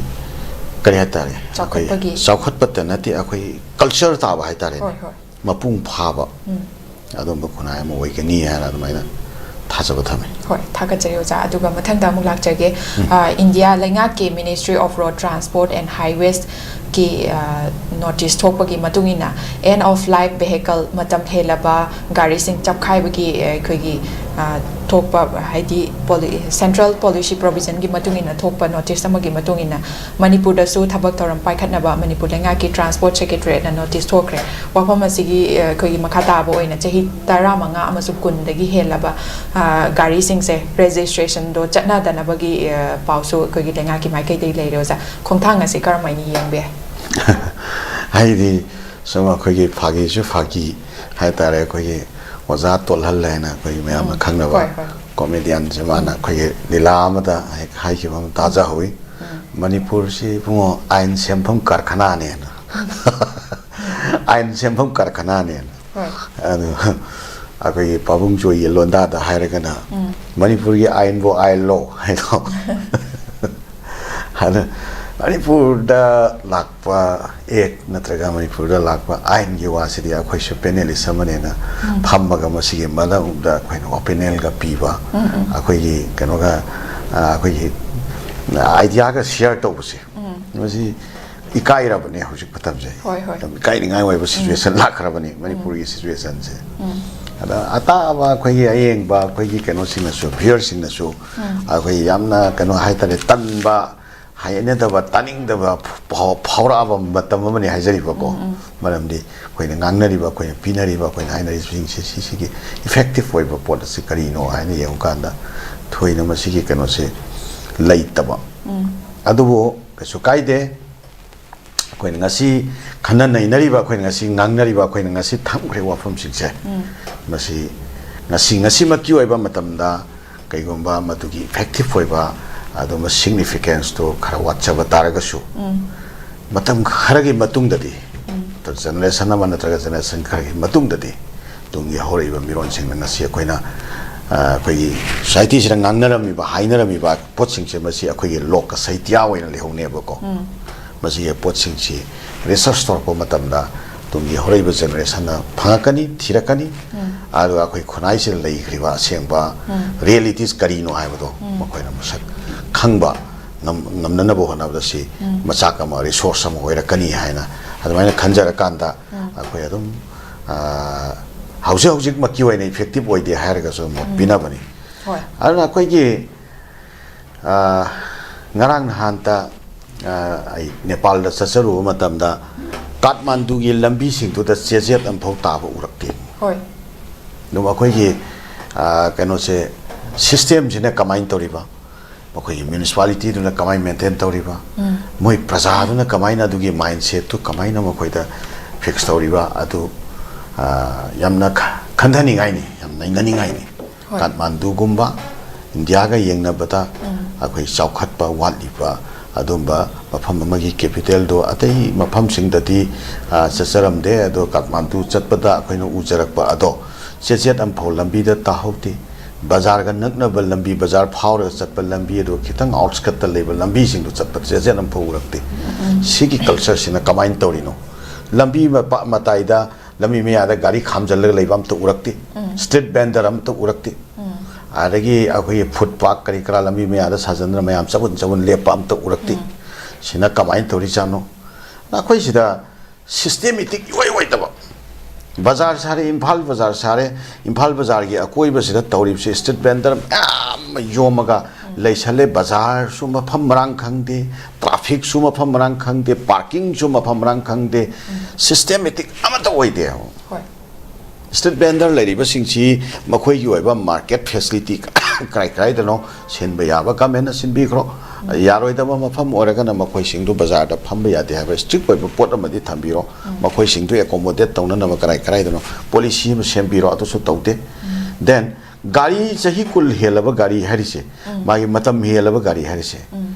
ꯀꯔꯤ ꯍꯥꯏꯇꯥꯔꯦ, ꯑꯩꯈꯣꯏ ꯆꯥꯎꯈꯠꯄꯒꯤ ꯆꯥꯎꯈꯠꯄꯇ ꯅꯠꯇꯦ, ꯑꯩꯈꯣꯏ ꯀꯜꯆꯔ ꯇꯥꯕ ꯍꯥꯏꯇꯥꯔꯦꯅꯦ, ꯍꯣꯏ, ꯍꯣꯏ꯫ ꯃꯄꯨꯡ ꯐꯥꯕ ꯑꯗꯨꯝꯕ ꯈꯨꯟꯅꯥꯏ ꯑꯃ ꯑꯣꯏꯒꯅꯤ ꯍꯥꯏꯅ ꯑꯗꯨꯃꯥꯏꯅ ꯊꯥꯖꯕ ꯊꯝꯃꯤ꯫ ꯍꯣꯏ, ꯊꯥꯒꯠꯆꯔꯤ ꯑꯣꯖꯥ꯫ ꯑꯗꯨꯒ ꯃꯊꯪꯗ ꯑꯃꯨꯛ ꯂꯥꯛꯆꯒꯦ꯫ ꯑ, ꯏꯟꯗꯤꯌꯥ ꯂꯩꯉꯥꯛꯀꯤ Ministry of Road Transport and Highways ꯀꯤ ꯅꯣꯇꯤꯁ ꯊꯣꯛꯄꯒꯤ ꯃꯇꯨꯡ ꯏꯟꯅ, ꯑꯦꯟ ꯑꯣꯐ ꯂꯥꯏꯐ ꯚꯦꯍꯤꯀꯜ, ꯃꯇꯝ ꯍꯦꯜꯂꯕ ꯒꯥꯔꯤꯁꯤꯡ ꯆꯞꯈꯥꯏꯕꯒꯤ ꯑꯩꯈꯣꯏꯒꯤ ꯊꯣꯛꯄ, ꯍꯥꯏꯗꯤ ꯁꯦꯟꯇ꯭ꯔꯦꯜ ꯄꯣꯂꯤꯁꯤ ꯄ꯭ꯔꯣꯚꯤꯖꯟꯒꯤ ꯃꯇꯨꯡ ꯏꯟꯅ ꯊꯣꯛꯄ ꯅꯣꯇꯤꯁ ꯑꯃꯒꯤ ꯃꯇꯨꯡ ꯏꯟꯅ, ꯃꯅꯤꯄꯨꯔꯗꯁꯨ ꯊꯕꯛ ꯊꯧꯔꯝ ꯄꯥꯏꯈꯠꯅꯕ ꯃꯅꯤꯄꯨꯔ ꯂꯩꯉꯥꯛꯀꯤ ꯇ꯭ꯔꯥꯟꯁꯄꯣꯔꯠ ꯁꯦꯀ꯭ꯔꯦꯇꯔꯤꯌꯦꯠꯅ ꯅꯣꯇꯤꯁ ꯊꯣꯛꯈ꯭ꯔꯦ꯫ ꯋꯥꯐꯝ ꯑꯁꯤꯒꯤ ꯑꯩꯈꯣꯏꯒꯤ ꯃꯈꯥ ꯇꯥꯕ ꯑꯣꯏꯅ ꯆꯍꯤ ꯇꯔꯥꯃꯉꯥ ꯑꯃꯁꯨꯡ ꯀꯨꯟꯗꯒꯤ ꯍꯦꯜꯂꯕ ꯒꯥꯔꯤꯁꯤꯡꯁꯦ ꯔꯦꯖꯤꯁꯇ꯭ꯔꯦꯁꯟꯗꯣ ꯆꯠꯅꯗꯅꯕꯒꯤ ꯄꯥꯎꯁꯨ ꯑꯩꯈꯣꯏꯒꯤ ꯂꯩꯉꯥꯛꯀꯤ ꯃꯥꯏꯀꯩꯗꯒꯤ ꯂꯩꯔꯦ꯫ ꯑꯣꯖꯥ, ꯈꯣꯡꯊꯥꯡ ꯑꯁꯤ ꯀꯔꯝ ꯍꯥꯏꯅ ꯌꯦꯡꯕ ꯌꯥꯏ? ꯍꯥꯏꯗꯤ ꯁꯨꯝ ꯑꯩꯈꯣꯏꯒꯤ ꯐꯥꯒꯤꯁꯨ ꯐꯥꯒꯤ ꯍꯥꯏꯇꯥꯔꯦ, ꯑꯩꯈꯣꯏꯒꯤ ꯑꯣꯖꯥ ꯇꯣꯜꯍꯜ ꯍꯥꯏꯅ ꯑꯩꯈꯣꯏꯒꯤ ꯃꯌꯥꯝꯅ ꯎꯝ, ꯈꯪꯅꯕ ꯍꯣꯏ, ꯍꯣꯏ꯫ ꯀꯣꯃꯦꯗꯤꯌꯟꯁꯦ, ꯃꯥꯅ ꯎꯝ꯫ ꯑꯩꯈꯣꯏꯒꯤ ꯂꯤꯂꯥ ꯑꯃꯗ ꯍꯦꯛ ꯍꯥꯏꯈꯤꯕ ꯑꯃ ꯇꯥꯖꯍꯧꯋꯤ, ꯎꯝ꯫ "ꯃꯅꯤꯄꯨꯔꯁꯤ ꯏꯕꯨꯡꯉꯣ ꯑꯥꯏꯟ ꯁꯦꯝꯐꯝ ꯀꯔꯈꯅꯥꯅꯦꯅ"꯫ "ꯑꯥꯏꯟ ꯁꯦꯝꯐꯝ ꯀꯔꯈꯅꯥꯅꯦꯅ"꯫ ꯍꯣꯏ꯫ ꯑꯗꯨ ꯑꯩꯈꯣꯏꯒꯤ ꯄꯥꯕꯨꯡ ꯖꯣꯏꯒꯤ ꯂꯣꯟꯗꯥꯗ ꯍꯥꯏꯔꯒꯅ, ꯎꯝ꯫ "ꯃꯅꯤꯄꯨꯔꯒꯤ ꯑꯥꯏꯟꯕꯨ ꯑꯥꯏꯟꯂꯣ?" ꯍꯥꯏꯗꯣ꯫ ꯑꯗ ꯃꯅꯤꯄꯨꯔꯗ ꯂꯥꯛꯄ ꯑꯦꯛ ꯅꯠꯇ꯭ꯔꯒ ꯃꯅꯤꯄꯨꯔꯗ ꯂꯥꯛꯄ ꯑꯥꯏꯟꯒꯤ ꯋꯥꯁꯤꯗꯤ ꯑꯩꯈꯣꯏꯁꯨ ꯄꯦꯅꯦꯂꯤꯁ ꯑꯃꯅꯦꯅ ꯎꯝ꯫ ꯐꯝꯃꯒ ꯃꯁꯤꯒꯤ ꯃꯅꯨꯡꯗ ꯑꯩꯈꯣꯏꯅ ꯑꯣꯄꯤꯅꯤꯌꯟꯒ ꯄꯤꯕ, ꯎꯝ, ꯎꯝ꯫ ꯑꯩꯈꯣꯏꯒꯤ ꯀꯩꯅꯣꯒ, ꯑ, ꯑꯩꯈꯣꯏꯒꯤ ꯑꯥꯏꯗꯤꯌꯥꯒ ꯁꯤꯌꯔ ꯇꯧꯕꯁꯦ, ꯎꯝ꯫ ꯃꯁꯤ ꯏꯀꯥꯏꯔꯕꯅꯦ ꯍꯧꯖꯤꯛ ꯃꯇꯝꯁꯦ꯫ ꯍꯣꯏ, ꯍꯣꯏ꯫ ꯌꯥꯝ ꯏꯀꯥꯏꯅꯤꯡꯉꯥꯏ ꯑꯣꯏꯕ ꯎꯝ꯫ ꯁꯤꯆꯨꯋꯦꯁꯟ ꯂꯥꯛꯈ꯭ꯔꯕꯅꯤ ꯎꯝ꯫ ꯃꯅꯤꯄꯨꯔꯒꯤ ꯁꯤꯆꯨꯋꯦꯁꯟꯁꯦ꯫ ꯎꯝ꯫ ꯑꯗ ꯑꯇꯥꯕ ꯑꯩꯈꯣꯏꯒꯤ ꯑꯌꯦꯡꯕ ꯑꯩꯈꯣꯏꯒꯤ ꯀꯩꯅꯣꯁꯤꯡꯅꯁꯨ, ꯚ꯭ꯌꯨꯋꯔꯁꯤꯡꯅꯁꯨ ꯎꯝ꯫ ꯑꯩꯈꯣꯏ ꯌꯥꯝꯅ ꯀꯩꯅꯣ ꯍꯥꯏꯇꯥꯔꯦ, ꯇꯟꯕ, ꯍꯩꯅꯗꯕ, ꯇꯥꯅꯤꯡꯗꯕ ꯐꯥꯎ-, ꯐꯥꯎꯔꯛꯑꯕ ꯃꯇꯝ ꯑꯃꯅꯤ ꯍꯥꯏꯖꯔꯤꯕꯀꯣ꯫ ꯎꯝ, ꯎꯝ꯫ ꯃꯔꯝꯗꯤ ꯑꯩꯈꯣꯏꯅ ꯉꯥꯡꯅꯔꯤꯕ, ꯑꯩꯈꯣꯏꯅ ꯄꯤꯅꯔꯤꯕ, ꯑꯩꯈꯣꯏꯅ ꯍꯥꯏꯅꯔꯤꯕꯁꯤꯡꯁꯦ, ꯁꯤꯁꯤꯒꯤ ꯏꯐꯦꯛꯇꯤꯞ ꯑꯣꯏꯕ ꯄꯣꯠ ꯑꯁꯤ ꯀꯔꯤꯅꯣ ꯍꯥꯏꯅ ꯌꯦꯡꯉꯨꯀꯥꯟꯗ, ꯊꯣꯏꯅ ꯃꯁꯤꯒꯤ ꯀꯩꯅꯣꯁꯦ ꯂꯩꯇꯕ꯫ ꯎꯝ꯫ ꯑꯗꯨꯕꯨ ꯀꯩꯁꯨ ꯀꯥꯏꯗꯦ꯫ ꯑꯩꯈꯣꯏꯅ ꯉꯁꯤ ꯈꯟꯅ ꯅꯩꯅꯔꯤꯕ, ꯑꯩꯈꯣꯏꯅ ꯉꯁꯤ ꯉꯥꯡꯅꯔꯤꯕ, ꯑꯩꯈꯣꯏꯅ ꯉꯁꯤ ꯊꯝꯈ꯭ꯔꯤꯕ ꯋꯥꯐꯝꯁꯤꯡꯁꯦ, ꯎꯝ꯫ ꯃꯁꯤ ꯉꯁꯤ, ꯉꯁꯤꯃꯛꯀꯤ ꯑꯣꯏꯕ ꯃꯇꯝꯗ ꯀꯩꯒꯨꯝꯕ ꯃꯗꯨꯒꯤ ꯏꯐꯦꯛꯇꯤꯞ ꯑꯣꯏꯕ ꯑꯗꯨꯝꯕ ꯁꯤꯒꯅꯤꯐꯤꯀꯦꯟꯁꯇꯣ ꯈꯔ ꯋꯥꯠꯆꯕ ꯇꯥꯔꯒꯁꯨ, ꯎꯝ꯫ ꯃꯇꯝ ꯈꯔꯒꯤ ꯃꯇꯨꯡꯗꯗꯤ, ꯎꯝ꯫ ꯖꯦꯅꯦꯔꯦꯁꯟ ꯑꯃ ꯅꯠꯇ꯭ꯔꯒ ꯖꯦꯅꯦꯔꯦꯁꯟ ꯈꯔꯒꯤ ꯃꯇꯨꯡꯗꯗꯤ, ꯇꯨꯡꯒꯤ ꯍꯧꯔꯛꯏꯕ ꯃꯤꯔꯣꯟꯁꯤꯡꯅ ꯉꯁꯤ ꯑꯩꯈꯣꯏꯅ, ꯑ, ꯑꯩꯈꯣꯏꯒꯤ ꯁꯣꯁꯥꯏꯇꯤꯁꯤꯗ ꯉꯥꯡꯅꯔꯝꯃꯤꯕ, ꯍꯥꯏꯅꯔꯝꯃꯤꯕ ꯄꯣꯠꯁꯤꯡꯁꯦ, ꯃꯁꯤ ꯑꯩꯈꯣꯏꯒꯤ ꯂꯣꯛꯀ ꯁꯥꯍꯤꯇ꯭ꯌꯥ ꯑꯣꯏꯅ ꯂꯩꯍꯧꯅꯦꯕꯀꯣ꯫ ꯎꯝ꯫ ꯃꯁꯤꯒꯤ ꯄꯣꯠꯁꯤꯡꯁꯤ ꯔꯤꯁꯔꯁ ꯇꯧꯔꯛꯄ ꯃꯇꯝꯗ ꯇꯨꯡꯒꯤ ꯍꯧꯔꯛꯏꯕ ꯖꯦꯅꯦꯔꯦꯁꯟꯅ ꯐꯪꯉꯛꯀꯅꯤ, ꯊꯤꯔꯛꯀꯅꯤ꯫ ꯎꯝ꯫ ꯑꯗꯨꯒ ꯑꯩꯈꯣꯏ ꯈꯨꯟꯅꯥꯏꯁꯤꯗ ꯂꯩꯈ꯭ꯔꯤꯕ ꯑꯁꯦꯡꯕ ꯎꯝ꯫ ꯔꯤꯌꯦꯂꯤꯇꯤꯁ ꯀꯔꯤꯅꯣ ꯍꯥꯏꯕꯗꯣ ꯎꯝ꯫ ꯃꯈꯣꯏꯅ ꯃꯁꯛ ꯈꯪꯕ, ꯉꯝꯅꯅꯕ ꯍꯣꯠꯅꯕꯗ ꯁꯤ ꯃꯆꯥꯛ ꯑꯃ, ꯔꯤꯁꯣꯔꯁ ꯑꯃ ꯑꯣꯏꯔꯛꯀꯅꯤ ꯍꯥꯏꯅ ꯑꯗꯨꯃꯥꯏꯅ ꯈꯟꯖꯔꯀꯥꯟꯗ ꯑꯩꯈꯣꯏ ꯑꯗꯨꯝ ꯍꯧꯖꯤꯛ ꯍꯧꯖꯤꯛꯃꯛꯀꯤ ꯑꯣꯏꯅ ꯏꯐꯦꯛꯇꯤꯞ ꯑꯣꯏꯗꯦ ꯍꯥꯏꯔꯒꯁꯨ ꯃꯣꯠ ꯄꯤꯅꯕꯅꯤ꯫ ꯑꯗꯨꯅ ꯑꯩꯈꯣꯏꯒꯤ ꯉꯔꯥꯡ ꯅꯍꯥꯟꯇ ꯑꯩ ꯅꯦꯄꯥꯜꯗ ꯆꯠꯆꯔꯨꯕ ꯃꯇꯝꯗ ꯀꯥꯊꯃꯥꯟꯗꯨꯒꯤ ꯂꯝꯕꯤꯁꯤꯡꯗꯨꯗ ꯆꯦꯖꯦꯠ ꯑꯃꯐꯥꯎ ꯇꯥꯕ ꯎꯔꯛꯇꯦ꯫ ꯑꯗꯨꯝ ꯑꯩꯈꯣꯏꯒꯤ ꯀꯩꯅꯣꯁꯦ, ꯁꯤꯁꯇꯦꯝꯁꯤꯅ ꯀꯃꯥꯏꯅ ꯇꯧꯔꯤꯕ, ꯃꯈꯣꯏꯒꯤ ꯃ꯭ꯌꯨꯅꯤꯁꯤꯄꯥꯂꯤꯇꯤꯗꯨꯅ ꯀꯃꯥꯏꯅ ꯃꯦꯟꯇꯦꯟ ꯇꯧꯔꯤꯕ, ꯃꯣꯏ ꯄ꯭ꯔꯖꯥꯗꯨꯅ ꯀꯃꯥꯏꯅ ꯑꯗꯨꯒꯤ ꯃꯥꯏꯟꯁꯦꯠꯇꯨ ꯀꯃꯥꯏꯅ ꯃꯈꯣꯏꯗ ꯐꯤꯛꯁ ꯇꯧꯔꯤꯕ, ꯑꯗꯨ ꯌꯥꯝꯅ ꯈꯟꯊꯅꯤꯡꯉꯥꯏꯅꯤ, ꯌꯥꯝ ꯅꯩꯅꯅꯤꯡꯉꯥꯏꯅꯤ꯫ ꯀꯥꯊꯃꯥꯟꯗꯨꯒꯨꯝꯕ ꯏꯟꯗꯤꯌꯥꯒ ꯌꯦꯡꯅꯕꯗ ꯑꯩꯈꯣꯏ ꯆꯥꯎꯈꯠꯄ ꯋꯥꯠꯂꯤꯕ ꯑꯗꯨꯝꯕ ꯃꯐꯝ ꯑꯃꯒꯤ ꯀꯦꯄꯤꯇꯦꯜꯗꯣ ꯑꯇꯩ ꯃꯐꯝꯁꯤꯡꯗꯗꯤ ꯆꯠꯆꯔꯝꯗꯦ꯫ ꯑꯗꯣ ꯀꯥꯊꯃꯥꯟꯗꯨ ꯆꯠꯄꯗ ꯑꯩꯈꯣꯏꯅ ꯎꯖꯔꯛꯄ ꯑꯗꯣ, ꯆꯦꯆꯦꯠ ꯑꯃꯐꯥꯎ ꯂꯝꯕꯤꯗ ꯇꯥꯍꯧꯗꯦ꯫ ꯕꯖꯥꯔꯒ ꯅꯛꯅꯕ ꯂꯝꯕꯤ, ꯕꯖꯥꯔ ꯐꯥꯎꯔꯒ ꯆꯠꯄ ꯂꯝꯕꯤ, ꯑꯗꯨꯒ ꯈꯤꯇꯪ ꯑꯥꯎꯠꯁꯀꯠꯇ ꯂꯩꯕ ꯂꯝꯕꯤꯁꯤꯡꯗꯣ ꯆꯠꯄ ꯆꯦꯆꯦꯠ ꯑꯃꯐꯥꯎ ꯎꯔꯛꯇꯦ꯫ ꯁꯤꯒꯤ ꯀꯜꯆꯔꯁꯤꯅ ꯀꯃꯥꯏꯅ ꯇꯧꯔꯤꯅꯣ? ꯂꯝꯕꯤ ꯃꯄꯥ-, ꯃꯇꯥꯏꯗ, ꯂꯝꯕꯤ ꯃꯌꯥꯗ ꯒꯥꯔꯤ ꯈꯥꯝꯖꯤꯜꯂꯒ ꯂꯩꯕ ꯑꯝꯇ ꯎꯔꯛꯇꯦ꯫ ꯁ꯭ꯇ꯭ꯔꯤꯠ ꯚꯦꯟꯗꯔ ꯑꯝꯇ ꯎꯔꯛꯇꯦ꯫ ꯑꯗꯒꯤ ꯑꯩꯈꯣꯏꯒꯤ ꯐꯨꯠ ꯄꯥꯠ ꯀꯔꯤ ꯀꯔꯥ ꯂꯝꯕꯤ ꯃꯌꯥꯗ ꯁꯥꯖꯟꯗꯅ ꯃꯌꯥꯝ ꯆꯕꯨꯟ ꯆꯕꯨꯟ ꯂꯦꯞꯄ ꯑꯝꯇ ꯎꯔꯛꯇꯦ꯫ ꯁꯤꯅ ꯀꯃꯥꯏꯅ ꯇꯧꯔꯤꯖꯥꯠꯅꯣ? ꯑꯩꯈꯣꯏ ꯁꯤꯗ ꯁꯤꯁꯇꯦꯃꯦꯇꯤꯛ ꯏꯑꯣꯏ ꯑꯣꯏꯗꯕ꯫ ꯕꯖꯥꯔ ꯁꯥꯔꯦ, ꯏꯝꯐꯥꯜ ꯕꯖꯥꯔ ꯁꯥꯔꯦ, ꯏꯝꯐꯥꯜ ꯕꯖꯥꯔꯒꯤ ꯑꯀꯣꯏꯕꯁꯤꯗ ꯇꯧꯔꯤꯕꯁꯤ ꯁ꯭ꯇ꯭ꯔꯤꯠ ꯚꯦꯟꯗꯔ ꯃꯌꯥꯝ ꯑꯃ ꯌꯣꯝꯃꯒ ꯂꯩꯁꯜꯂꯦ꯫ ꯕꯖꯥꯔꯁꯨ ꯃꯐꯝ ꯃꯔꯥꯡ ꯈꯪꯗꯦ, ꯇ꯭ꯔꯥꯐꯤꯛꯁꯨ ꯃꯐꯝ ꯃꯔꯥꯡ ꯈꯪꯗꯦ, ꯄꯥꯔꯀꯤꯡꯁꯨ ꯃꯐꯝ ꯃꯔꯥꯡ ꯈꯪꯗꯦ, ꯁꯤꯁꯇꯦꯃꯦꯇꯤꯛ ꯑꯃꯠꯇ ꯑꯣꯏꯗꯦ꯫ ꯍꯣꯏ꯫ ꯁ꯭ꯇ꯭ꯔꯤꯠ ꯚꯦꯟꯗꯔ ꯂꯩꯔꯤꯕꯁꯤꯡꯁꯤ ꯃꯈꯣꯏꯒꯤ ꯑꯣꯏꯕ ꯃꯥꯔꯀꯦꯠ ꯐꯦꯁꯤꯂꯤꯇꯤ ꯀꯔꯥꯏ ꯀꯔꯥꯏꯗꯅꯣ ꯁꯤꯟꯕ ꯌꯥꯕ ꯒꯃꯦꯟꯅ ꯁꯤꯟꯕꯤꯈ꯭ꯔꯣ꯫ ꯌꯥꯔꯣꯏꯗꯕ ꯃꯐꯝ ꯑꯣꯏꯔꯒꯅ ꯃꯈꯣꯏꯁꯤꯡꯗꯨ ꯕꯖꯥꯔꯗ ꯐꯝꯕ ꯌꯥꯗꯦ ꯍꯥꯏꯕ ꯁ꯭ꯇ꯭ꯔꯤꯛ ꯑꯣꯏꯕ ꯄꯣꯠ ꯑꯃꯗꯤ ꯊꯝꯕꯤꯔꯣ꯫ ꯃꯈꯣꯏꯁꯤꯡꯗꯨ ꯑꯦꯀꯣꯃꯣꯗꯦꯠ ꯇꯧꯅꯅꯕ ꯀꯔꯥꯏ ꯀꯔꯥꯏꯗꯅꯣ ꯄꯣꯂꯤꯁꯤ ꯑꯃ ꯁꯦꯝꯕꯤꯔꯣ꯫ ꯑꯗꯨꯁꯨ ꯇꯧꯗꯦ꯫ ꯗꯦꯟ ꯒꯥꯔꯤ ꯆꯍꯤ ꯀꯨꯟ ꯍꯦꯜꯂꯕ ꯒꯥꯔꯤ ꯍꯥꯏꯔꯤꯁꯦ, ꯃꯥꯒꯤ ꯃꯇꯝ ꯍꯦꯜꯂꯕ ꯒꯥꯔꯤ ꯍꯥꯏꯔꯤꯁꯦ,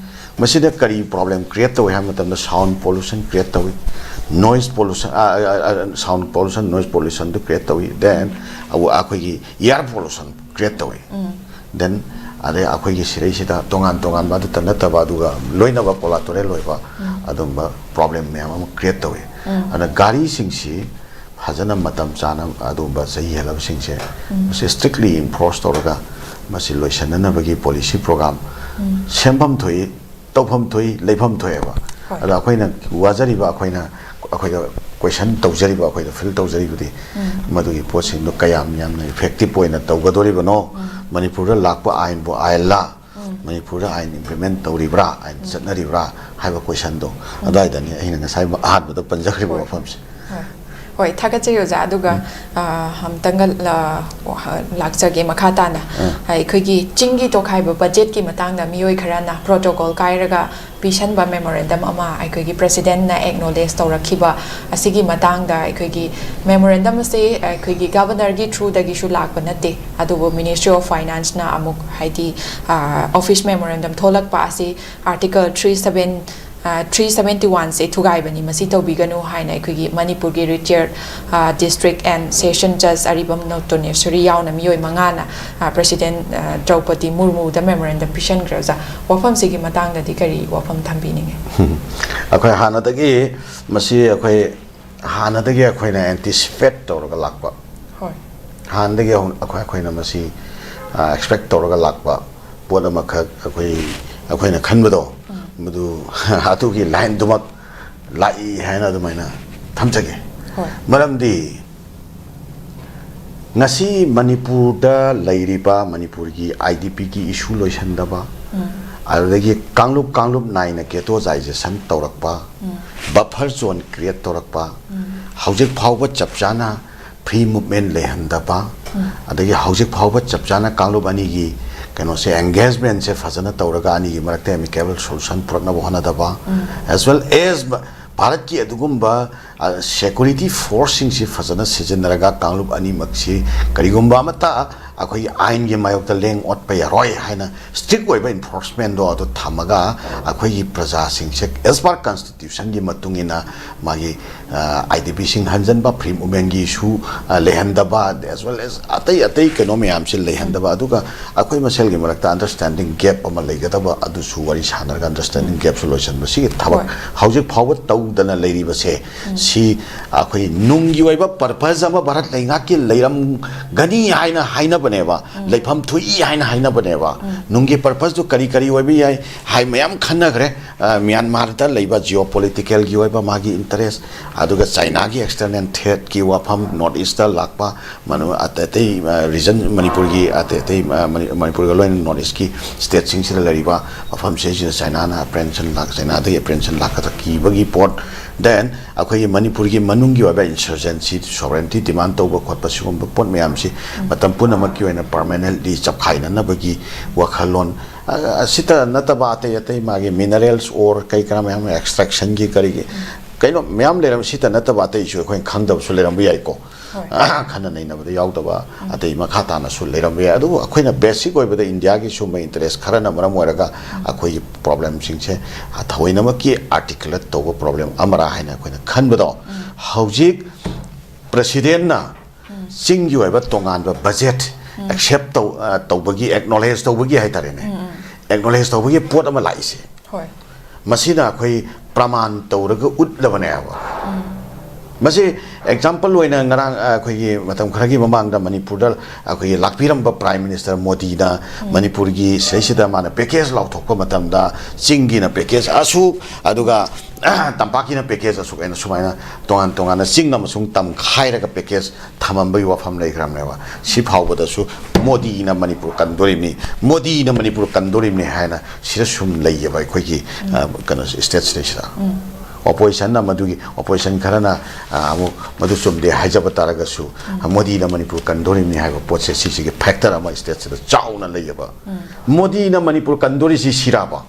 ꯃꯁꯤꯗ ꯀꯔꯤ ꯄ꯭ꯔꯣꯕ꯭ꯂꯦꯝ ꯀ꯭ꯔꯤꯌꯦꯠ ꯇꯧꯏ ꯍꯥꯏꯕ ꯃꯇꯝꯗ ꯁꯥꯎꯟ ꯄꯣꯂꯨꯁꯟ ꯀ꯭ꯔꯤꯌꯦꯠ ꯇꯧꯏ, noise pollution, sound pollution, noise ꯄꯣꯂꯨꯁꯟꯗꯨ ꯀ꯭ꯔꯤꯌꯦꯠ ꯇꯧꯏ꯫ ꯗꯦꯟ ꯑꯩꯈꯣꯏꯒꯤ ꯏꯌꯥꯔ ꯄꯣꯂꯨꯁꯟ ꯀ꯭ꯔꯤꯌꯦꯠ ꯇꯧꯏ꯫ ꯗꯦꯟ ꯑꯗꯩ ꯑꯩꯈꯣꯏꯒꯤ ꯁꯤꯔꯩꯁꯤꯗ ꯇꯣꯉꯥꯟ ꯇꯣꯉꯥꯟꯕ ꯑꯗꯨꯇ ꯅꯠꯇꯕ ꯑꯗꯨꯒ ꯂꯣꯏꯅꯕ ꯀꯣꯂꯥꯇꯣꯔꯦꯜ ꯑꯣꯏꯕ ꯑꯗꯨꯝꯕ ꯄ꯭ꯔꯣꯕ꯭ꯂꯦꯝ ꯃꯌꯥꯝ ꯑꯃ ꯀ꯭ꯔꯤꯌꯦꯠ ꯇꯧꯏ꯫ ꯑꯗꯨꯅ ꯒꯥꯔꯤꯁꯤꯡꯁꯤ ꯐꯖꯅ ꯃꯇꯝ ꯆꯥꯅ ꯑꯗꯨꯒꯨꯝꯕ ꯆꯍꯤ ꯍꯦꯜꯂꯕꯁꯤꯡꯁꯦ ꯃꯁꯤ ꯁ꯭ꯇ꯭ꯔꯤꯛꯂꯤ ꯏꯟꯐꯣꯔꯁ ꯇꯧꯔꯒ ꯃꯁꯤ ꯂꯣꯏꯁꯤꯟꯅꯅꯕꯒꯤ ꯄꯣꯂꯤꯁꯤ ꯄ꯭ꯔꯣꯒ꯭ꯔꯥꯝ ꯁꯦꯝꯐꯝ ꯊꯣꯛꯏ꯫ ꯇꯧꯐꯝ ꯊꯣꯛꯏ, ꯂꯩꯐꯝ ꯊꯣꯛꯑꯦꯕ꯫ ꯍꯣꯏ꯫ ꯑꯗꯣ ꯑꯩꯈꯣꯏꯅ ꯋꯥꯖꯔꯤꯕ, ꯑꯩꯈꯣꯏꯅ ꯑꯩꯈꯣꯏꯗ ꯀꯣꯏꯁꯟ ꯇꯧꯖꯔꯤꯕ, ꯑꯩꯈꯣꯏꯗ ꯐꯤꯜ ꯇꯧꯖꯔꯤꯕꯗꯤ ꯃꯗꯨꯒꯤ ꯄꯣꯠꯁꯤꯡꯗꯣ ꯀꯌꯥꯝ ꯌꯥꯝꯅ ꯏꯐꯦꯛꯇꯤꯞ ꯑꯣꯏꯅ ꯇꯧꯒꯗꯣꯔꯤꯕꯅꯣ, ꯃꯅꯤꯄꯨꯔꯗ ꯂꯥꯛꯄ ꯑꯥꯏꯟꯕꯨ ꯑꯥꯏꯟꯂꯥ, ꯃꯅꯤꯄꯨꯔꯗ ꯑꯥꯏꯟ ꯏꯝꯄ꯭ꯂꯤꯃꯦꯟ ꯇꯧꯔꯤꯕ꯭ꯔꯥ, ꯑꯥꯏꯟ ꯆꯠꯅꯔꯤꯕ꯭ꯔꯥ ꯍꯥꯏꯕ ꯀꯣꯏꯁꯟꯗꯣ ꯑꯗꯨꯋꯥꯏꯗꯅꯤ ꯑꯩꯅ ꯉꯁꯥꯏ ꯑꯍꯥꯟꯕꯗ ꯄꯟꯖꯈ꯭ꯔꯤꯕ ꯍꯣꯏ꯫ ꯋꯥꯐꯝꯁꯦ꯫ ꯍꯣꯏ꯫ ꯍꯣꯏ, ꯊꯥꯒꯠꯆꯩ ꯑꯣꯖꯥ꯫ ꯑꯗꯨꯒ ꯑ, ꯑꯃꯨꯛꯇꯪꯒ ꯂ-, ꯋꯥꯍ-, ꯂꯥꯛꯆꯒꯦ ꯃꯈꯥ ꯇꯥꯅ꯫ ꯑ꯫ ꯑꯩꯈꯣꯏꯒꯤ ꯆꯤꯡꯒꯤ ꯇꯣꯈꯥꯏꯕ ꯕꯖꯦꯠꯀꯤ ꯃꯇꯥꯡꯗ ꯃꯤꯑꯣꯏ ꯈꯔꯅ ꯄ꯭ꯔꯣꯇꯣꯀꯣꯜ ꯀꯥꯏꯔꯒ ꯄꯤꯁꯟꯕ ꯃꯦꯃꯣꯔꯦꯟꯗꯝ ꯑꯃ ꯑꯩꯈꯣꯏꯒꯤ ꯄ꯭ꯔꯦꯁꯤꯗꯦꯟꯠꯅ ꯑꯦꯛꯅꯣꯂꯦꯖ ꯇꯧꯔꯛꯈꯤꯕ ꯑꯁꯤꯒꯤ ꯃꯇꯥꯡꯗ, ꯑꯩꯈꯣꯏꯒꯤ ꯃꯦꯃꯣꯔꯦꯟꯗꯝ ꯑꯁꯤ ꯑꯩꯈꯣꯏꯒꯤ ꯒꯕꯔꯅꯔꯒꯤ ꯊ꯭ꯔꯨꯗꯒꯤꯁꯨ ꯂꯥꯛꯄ ꯅꯠꯇꯦ, ꯑꯗꯨꯕꯨ ꯃꯤꯅꯤꯁꯇ꯭ꯔꯤ ꯑꯣꯐ ꯐꯥꯏꯅꯥꯟꯁꯅ ꯑꯃꯨꯛ, ꯍꯥꯏꯗꯤ, ꯑ, ꯑꯣꯐꯤꯁ ꯃꯦꯃꯣꯔꯦꯟꯗꯝ ꯊꯣꯛꯂꯛꯄ ꯑꯁꯤ ꯑꯥꯔꯇꯤꯀꯜ ꯊ꯭ꯔꯤ ꯁꯕꯦꯟ, ꯑ, ꯊ꯭ꯔꯤ ꯁꯕꯦꯟꯇꯤ ꯋꯥꯟꯁꯦ ꯊꯨꯒꯥꯏꯕꯅꯤ, ꯃꯁꯤ ꯇꯧꯕꯤꯒꯅꯨ ꯍꯥꯏꯅ ꯑꯩꯈꯣꯏꯒꯤ ꯃꯅꯤꯄꯨꯔꯒꯤ ꯔꯤꯇꯤꯌꯔ, ꯑ, ꯗꯤꯁꯇ꯭ꯔꯤꯛ ꯑꯦꯟ ꯁꯦꯁꯟ ꯖꯖ ꯑꯔꯤꯕꯝ ꯅꯣꯇꯣꯅꯦꯁꯣꯔꯤ ꯌꯥꯎꯅ ꯃꯤꯑꯣꯏ ꯃꯉꯥꯅ, ꯑ, ꯄ꯭ꯔꯦꯁꯤꯗꯦꯟꯠ, ꯑ, ꯗ꯭ꯔꯧꯄꯗꯤ ꯃꯨꯔꯃꯨꯗ ꯃꯦꯃꯣꯔꯦꯟꯗꯝ ꯄꯤꯁꯟꯈ꯭ꯔꯦ꯫ ꯑꯣꯖꯥ, ꯋꯥꯐꯝꯁꯤꯒꯤ ꯃꯇꯥꯡꯗꯗꯤ ꯀꯔꯤ ꯋꯥꯐꯝ ꯊꯝꯕꯤꯅꯤꯡꯉꯤ? ꯑꯩꯈꯣꯏ ꯍꯥꯟꯅꯗꯒꯤ ꯃꯁꯤ ꯑꯩꯈꯣꯏ ꯍꯥꯟꯅꯗꯒꯤ ꯑꯩꯈꯣꯏꯅ ꯑꯦꯟꯇꯤꯁꯤꯄꯦꯠ ꯇꯧꯔꯒ ꯂꯥꯛꯄ, ꯍꯣꯏ꯫ ꯍꯥꯟꯅꯗꯒꯤ ꯍꯧ-, ꯑꯩꯈꯣꯏ, ꯑꯩꯈꯣꯏꯅ ꯃꯁꯤ, ꯑ, ꯑꯦꯛꯁꯄꯦꯛ ꯇꯧꯔꯒ ꯂꯥꯛꯄ ꯄꯣꯠ ꯑꯃꯈꯛ ꯑꯩꯈꯣꯏ, ꯑꯩꯈꯣꯏꯅ ꯈꯟꯕꯗꯣ, ꯃꯗꯨ ꯑꯗꯨꯒꯤ ꯂꯥꯏꯟꯗꯨꯃꯛ ꯂꯥꯛꯏ ꯍꯥꯏꯅ ꯑꯗꯨꯃꯥꯏꯅ ꯊꯝꯖꯒꯦ꯫ ꯍꯣꯏ꯫ ꯃꯔꯝꯗꯤ ꯉꯁꯤ ꯃꯅꯤꯄꯨꯔꯗ ꯂꯩꯔꯤꯕ ꯃꯅꯤꯄꯨꯔꯒꯤ ꯑꯥꯏ ꯗꯤ ꯄꯤꯒꯤ ꯏꯁꯨ ꯂꯣꯏꯁꯤꯟꯗꯕ, ꯑꯗꯨꯗꯒꯤ ꯀꯥꯡꯂꯨꯞ ꯀꯥꯡꯂꯨꯞ ꯅꯥꯏꯅ ꯒꯦꯇꯣꯖꯥꯏꯖꯦꯁꯟ ꯇꯧꯔꯛꯄ, ꯕꯐꯔ ꯖꯣꯟ ꯀ꯭ꯔꯤꯌꯦꯠ ꯇꯧꯔꯛꯄ, ꯍꯧꯖꯤꯛ ꯐꯥꯎꯕ ꯆꯞ ꯆꯥꯅ ꯐ꯭ꯔꯤ ꯃꯨꯚꯃꯦꯟ ꯂꯩꯍꯟꯗꯕ, ꯑꯗꯒꯤ ꯍꯧꯖꯤꯛ ꯐꯥꯎꯕ ꯆꯞ ꯆꯥꯅ ꯀꯥꯡꯂꯨꯞ ꯑꯅꯤꯒꯤ ꯀꯩꯅꯣꯁꯦ, ꯑꯦꯡꯒꯦꯖꯃꯦꯟꯁꯦ ꯐꯖꯅ ꯇꯧꯔꯒ ꯑꯅꯤꯒꯤ ꯃꯔꯛꯇ ꯑꯦꯃꯤꯀꯦꯕꯜ ꯁꯣꯂꯨꯁꯟ ꯄꯨꯔꯛꯅꯕ ꯍꯣꯠꯅꯗꯕ, as well as ꯚꯥꯔꯠꯀꯤ ꯑꯗꯨꯒꯨꯝꯕ ꯁꯦꯀꯨꯔꯤꯇꯤ ꯐꯣꯔꯁꯁꯤꯡꯁꯤ ꯐꯖꯅ ꯁꯤꯖꯤꯟꯅꯔꯒ ꯀꯥꯡꯂꯨꯞ ꯑꯅꯤꯃꯛꯁꯤ ꯀꯔꯤꯒꯨꯝꯕ ꯑꯃꯠꯇ ꯑꯩꯈꯣꯏꯒꯤ ꯑꯥꯏꯟꯒꯤ ꯃꯥꯌꯣꯛꯇ ꯂꯦꯡ ꯑꯣꯠꯄ ꯌꯥꯔꯣꯏ ꯍꯥꯏꯅ ꯏꯁꯇ꯭ꯔꯤꯛ ꯑꯣꯏꯕ ꯏꯟꯐꯣꯔꯁꯃꯦꯟꯗꯣ ꯑꯗꯨ ꯊꯝꯃꯒ ꯑꯩꯈꯣꯏꯒꯤ ꯄ꯭ꯔꯖꯥꯁꯤꯡꯁꯦ as per constitutionꯒꯤ ꯃꯇꯨꯡ ꯏꯟꯅ ꯃꯥꯒꯤ, ꯑ, ꯑꯥꯏ ꯗꯤ ꯄꯤꯁꯤꯡ ꯍꯟꯖꯟꯕ, ꯐ꯭ꯔꯤ ꯃꯨꯚꯃꯦꯟꯒꯤ ꯏꯁꯨ, ꯑ, ꯂꯩꯍꯟꯗꯕ, as well as ꯑꯇꯩ ꯑꯇꯩ ꯀꯩꯅꯣ ꯃꯌꯥꯝꯁꯦ ꯂꯩꯍꯟꯗꯕ, ꯑꯗꯨꯒ ꯑꯩꯈꯣꯏ ꯃꯁꯦꯜꯒꯤ ꯃꯔꯛꯇ ꯑꯟꯗꯔꯁ꯭ꯇꯦꯟꯗꯤꯡ ꯒꯦꯞ ꯑꯃ ꯂꯩꯒꯗꯕ, ꯑꯗꯨꯁꯨ ꯋꯥꯔꯤ ꯁꯥꯟꯅꯔꯒ ꯑꯟꯗꯔꯁ꯭ꯇꯦꯟꯗꯤꯡ ꯒꯦꯞꯁꯨ ꯂꯣꯏꯁꯤꯟꯕ, ꯁꯤꯒꯤ ꯊꯕꯛ ꯍꯣꯏ꯫ ꯍꯧꯖꯤꯛ ꯐꯥꯎꯕ ꯇꯧꯗꯅ ꯂꯩꯔꯤꯕꯁꯦ, ꯁꯤ ꯑꯩꯈꯣꯏ ꯅꯨꯡꯒꯤ ꯑꯣꯏꯕ ꯄꯔꯄꯁ ꯑꯃ ꯚꯥꯔꯠ ꯂꯩꯉꯥꯛꯀꯤ ꯂꯩꯔꯝꯒꯅꯤ ꯍꯥꯏꯅ ꯍꯥꯏꯅꯕ ꯕꯅꯦꯕ, ꯂꯩꯐꯝ ꯊꯣꯛꯏ ꯍꯥꯏꯅ ꯍꯥꯏꯅꯕꯅꯦꯕ꯫ ꯅꯨꯡꯒꯤ purpose ꯇꯨ ꯀꯔꯤ ꯀꯔꯤ ꯑꯣꯏꯕ ꯌꯥꯏ ꯍꯥꯏ ꯃꯌꯥꯝ ꯈꯟꯅꯈ꯭ꯔꯦ꯫ ꯑ, ꯃ꯭ꯌꯥꯟꯃꯥꯔꯗ ꯂꯩꯕ geopolitical ꯒꯤ ꯑꯣꯏꯕ ꯃꯥꯒꯤ interest, ꯑꯗꯨꯒ ꯆꯥꯏꯅꯥꯒꯤ external threat ꯀꯤ ꯋꯥꯐꯝ, North East ꯇ ꯂꯥꯛꯄ, ꯃꯅꯨ-, ꯑꯇꯩ ꯑꯇꯩ, ꯑ, region, ꯃꯅꯤꯄꯨꯔꯒꯤ ꯑꯇꯩ ꯑꯇꯩ, ꯑ, ꯃꯅꯤ-, ꯃꯅꯤꯄꯨꯔꯒ ꯂꯣꯏꯅꯅ North East ꯀꯤ state ꯁꯤꯡꯁꯤꯗ ꯂꯩꯔꯤꯕ ꯃꯐꯝꯁꯤꯡꯁꯤꯗ ꯆꯥꯏꯅꯥꯅ apprehension ꯂꯥꯛ-, ꯆꯥꯏꯅꯥꯗꯒꯤ apprehension ꯂꯥꯛꯀꯗ ꯀꯤꯕꯒꯤ ꯄꯣꯠ, then ꯑꯩꯈꯣꯏꯒꯤ ꯃꯅꯤꯄꯨꯔꯒꯤ ꯃꯅꯨꯡꯒꯤ ꯑꯣꯏꯕ insurgency, sovereignty demand ꯇꯧꯕ ꯈꯣꯠꯄ, ꯁꯤꯒꯨꯝꯕ ꯄꯣꯠ ꯃꯌꯥꯝꯁꯤ ꯃꯇꯝ ꯄꯨꯝꯅꯃꯛꯀꯤ ꯑꯣꯏꯅ permanently ꯆꯞꯈꯥꯏꯅꯅꯕꯒꯤ ꯋꯥꯈꯜꯂꯣꯟ, ꯑ-, ꯑꯁꯤꯇ ꯅꯠꯇꯕ ꯑꯇꯩ ꯑꯇꯩ ꯃꯥꯒꯤ minerals ore ꯀꯩ ꯀꯔꯥ ꯃꯌꯥꯝ extraction ꯒꯤ ꯀꯔꯤꯒꯤ ꯀꯩꯅꯣ ꯃꯌꯥꯝ ꯂꯩꯔꯝ-, ꯁꯤꯇ ꯅꯠꯇꯕ ꯑꯇꯩꯁꯨ ꯑꯩꯈꯣꯏꯅ ꯈꯪꯗꯕꯁꯨ ꯂꯩꯔꯝꯕ ꯌꯥꯏꯀꯣ꯫ ꯍꯣꯏ꯫ ꯈꯟꯅ ꯅꯩꯅꯕꯗ ꯌꯥꯎꯗꯕ ꯑꯇꯩ ꯃꯈꯥ ꯇꯥꯅꯁꯨ ꯂꯩꯔꯝꯕ ꯌꯥꯏ꯫ ꯑꯗꯨꯕꯨ ꯑꯩꯈꯣꯏꯅ basic ꯑꯣꯏꯕꯗ ꯏꯟꯗꯤꯌꯥꯒꯤ ꯁꯨꯝꯕ interest ꯈꯔꯅ ꯃꯔꯝ ꯑꯣꯏꯔꯒ ꯑꯩꯈꯣꯏꯒꯤ problem ꯁꯤꯡꯁꯦ ꯊꯑꯣꯏꯅꯃꯛꯀꯤ articulate ꯇꯧꯕ problem ꯑꯃꯔꯥ ꯍꯥꯏꯅ ꯑꯩꯈꯣꯏꯅ ꯈꯟꯕꯗꯣ, ꯍꯧꯖꯤꯛ president ꯅ ꯆꯤꯡꯒꯤ ꯑꯣꯏꯕ ꯇꯣꯉꯥꯟꯕ budget accept ꯇꯧ-, ꯑ, ꯇꯧꯕꯒꯤ, acknowledge ꯇꯧꯕꯒꯤ ꯍꯥꯏꯇꯥꯔꯦꯅꯦ, acknowledge ꯇꯧꯕꯒꯤ ꯄꯣꯠ ꯑꯃ ꯂꯥꯛꯏꯁꯦ꯫ ꯍꯣꯏ꯫ ꯃꯁꯤꯅ ꯑꯩꯈꯣꯏ ꯄ꯭ꯔꯃꯥꯟ ꯇꯧꯔꯒ ꯎꯠꯂꯕꯅꯦꯕ꯫ ꯃꯁꯤ example ꯑꯣꯏꯅ ꯉꯔꯥꯡ, ꯑ, ꯑꯩꯈꯣꯏꯒꯤ ꯃꯇꯝ ꯈꯔꯒꯤ ꯃꯃꯥꯡꯗ ꯃꯅꯤꯄꯨꯔꯗ ꯑꯩꯈꯣꯏꯒꯤ ꯂꯥꯛꯄꯤꯔꯝꯕ Prime Minister ꯃꯣꯗꯤꯅ ꯃꯅꯤꯄꯨꯔꯒꯤ ꯁꯤꯗꯩꯁꯤꯗ ꯃꯥꯅ package ꯂꯥꯎꯊꯣꯛꯄ ꯃꯇꯝꯗ ꯆꯤꯡꯒꯤꯅ package ꯑꯁꯨꯛ, ꯑꯗꯨꯒ ꯇꯝꯄꯥꯛꯀꯤꯅ package ꯑꯁꯨꯛ ꯍꯥꯏꯅ ꯁꯨꯃꯥꯏꯅ ꯇꯣꯉꯥꯟ ꯇꯣꯉꯥꯟꯅ ꯆꯤꯡ ꯑꯃꯁꯨꯡ ꯇꯝ ꯈꯥꯏꯔꯒ package ꯊꯝꯃꯝꯕꯒꯤ ꯋꯥꯐꯝ ꯂꯩꯈ꯭ꯔꯕꯅꯦꯕ꯫ ꯁꯤ ꯐꯥꯎꯕꯗꯁꯨ ꯃꯣꯗꯤꯅ ꯃꯅꯤꯄꯨꯔ ꯀꯟꯗꯣꯔꯤꯕꯅꯤ, ꯃꯣꯗꯤꯅ ꯃꯅꯤꯄꯨꯔ ꯀꯟꯗꯣꯔꯤꯕꯅꯤ ꯍꯥꯏꯅ ꯁꯤꯗ ꯁꯨꯝ ꯂꯩꯌꯦꯕ ꯑꯩꯈꯣꯏꯒꯤ, ꯑ, ꯀꯩꯅꯣ, state ꯁꯤꯗꯩꯁꯤꯗ꯫ Opposition ꯅ ꯃꯗꯨꯒꯤ, opposition ꯈꯔꯅ, ꯑ, ꯑꯃꯨꯛ ꯃꯗꯨ ꯆꯨꯝꯗꯦ ꯍꯥꯏꯖꯕ ꯇꯥꯔꯒꯁꯨ, ꯃꯣꯗꯤꯅ ꯃꯅꯤꯄꯨꯔ ꯀꯟꯗꯣꯔꯤꯕꯅꯤ ꯍꯥꯏꯕ ꯄꯣꯠꯁꯦ ꯁꯤꯁꯤꯒꯤ factor ꯑꯃ state ꯁꯤꯗ ꯆꯥꯎꯅ ꯂꯩꯌꯦꯕ꯫ ꯃꯣꯗꯤꯅ ꯃꯅꯤꯄꯨꯔ ꯀꯟꯗꯣꯔꯤꯁꯤ ꯁꯤꯔꯥꯕ?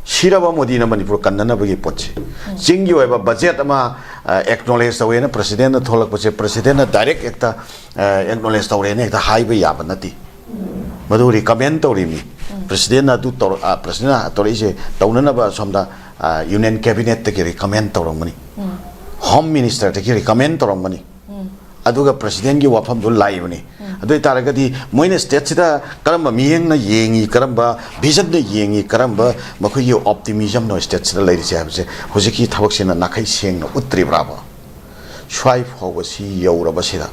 ꯁꯤꯔꯕ ꯃꯣꯗꯤꯅ ꯃꯅꯤꯄꯨꯔ ꯀꯟꯅꯅꯕꯒꯤ ꯄꯣꯠꯁꯦ? ꯆꯤꯡꯒꯤ ꯑꯣꯏꯕ budget ꯑꯃ, ꯑ, acknowledge ꯇꯧꯋꯦꯅ president ꯅ ꯊꯣꯛꯂꯛꯄꯁꯦ, president ꯅ direct ꯍꯦꯛꯇ, ꯑ, acknowledge ꯇꯧꯔꯦꯅ ꯍꯦꯛꯇ ꯍꯥꯏꯕ ꯌꯥꯕ ꯅꯠꯇꯦ꯫ ꯃꯗꯨ recommend ꯇꯧꯔꯤꯕꯅꯤ꯫ President ꯅ ꯑꯗꯨ ꯇꯧꯔ-, ꯑ, president ꯅ ꯇꯧꯔꯛꯏꯁꯦ ꯇꯧꯅꯅꯕ ꯁꯣꯝꯗ, ꯑ, Union Cabinet ꯇꯒꯤ recommend ꯇꯧꯔꯝꯒꯅꯤ꯫ Home Minister ꯗꯒꯤ recommend ꯇꯧꯔꯝꯒꯅꯤ꯫ ꯑꯗꯨꯒ president ꯀꯤ ꯋꯥꯐꯝꯗꯣ ꯂꯥꯛꯏꯕꯅꯤ꯫ ꯑꯗꯨ ꯑꯣꯏꯇꯥꯔꯒꯗꯤ ꯃꯣꯏꯅ state ꯁꯤꯗ ꯀꯔꯝꯕ ꯃꯤꯠꯌꯦꯡꯅ ꯌꯦꯡꯉꯤ, ꯀꯔꯝꯕ vision ꯅ ꯌꯦꯡꯉꯤ, ꯀꯔꯝꯕ ꯃꯈꯣꯏꯒꯤ optimism ꯅꯣ state ꯁꯤꯗ ꯂꯩꯔꯤꯁꯦ ꯍꯥꯏꯕꯁꯦ ꯍꯧꯖꯤꯛꯀꯤ ꯊꯕꯛꯁꯤꯅ ꯅꯥꯈꯩ ꯁꯦꯡꯅ ꯎꯠꯇ꯭ꯔꯤꯕ꯭ꯔꯥꯕ? ꯁ꯭ꯋꯥꯏ ꯐꯥꯎꯕ ꯁꯤ ꯌꯧꯔꯕꯁꯤꯗ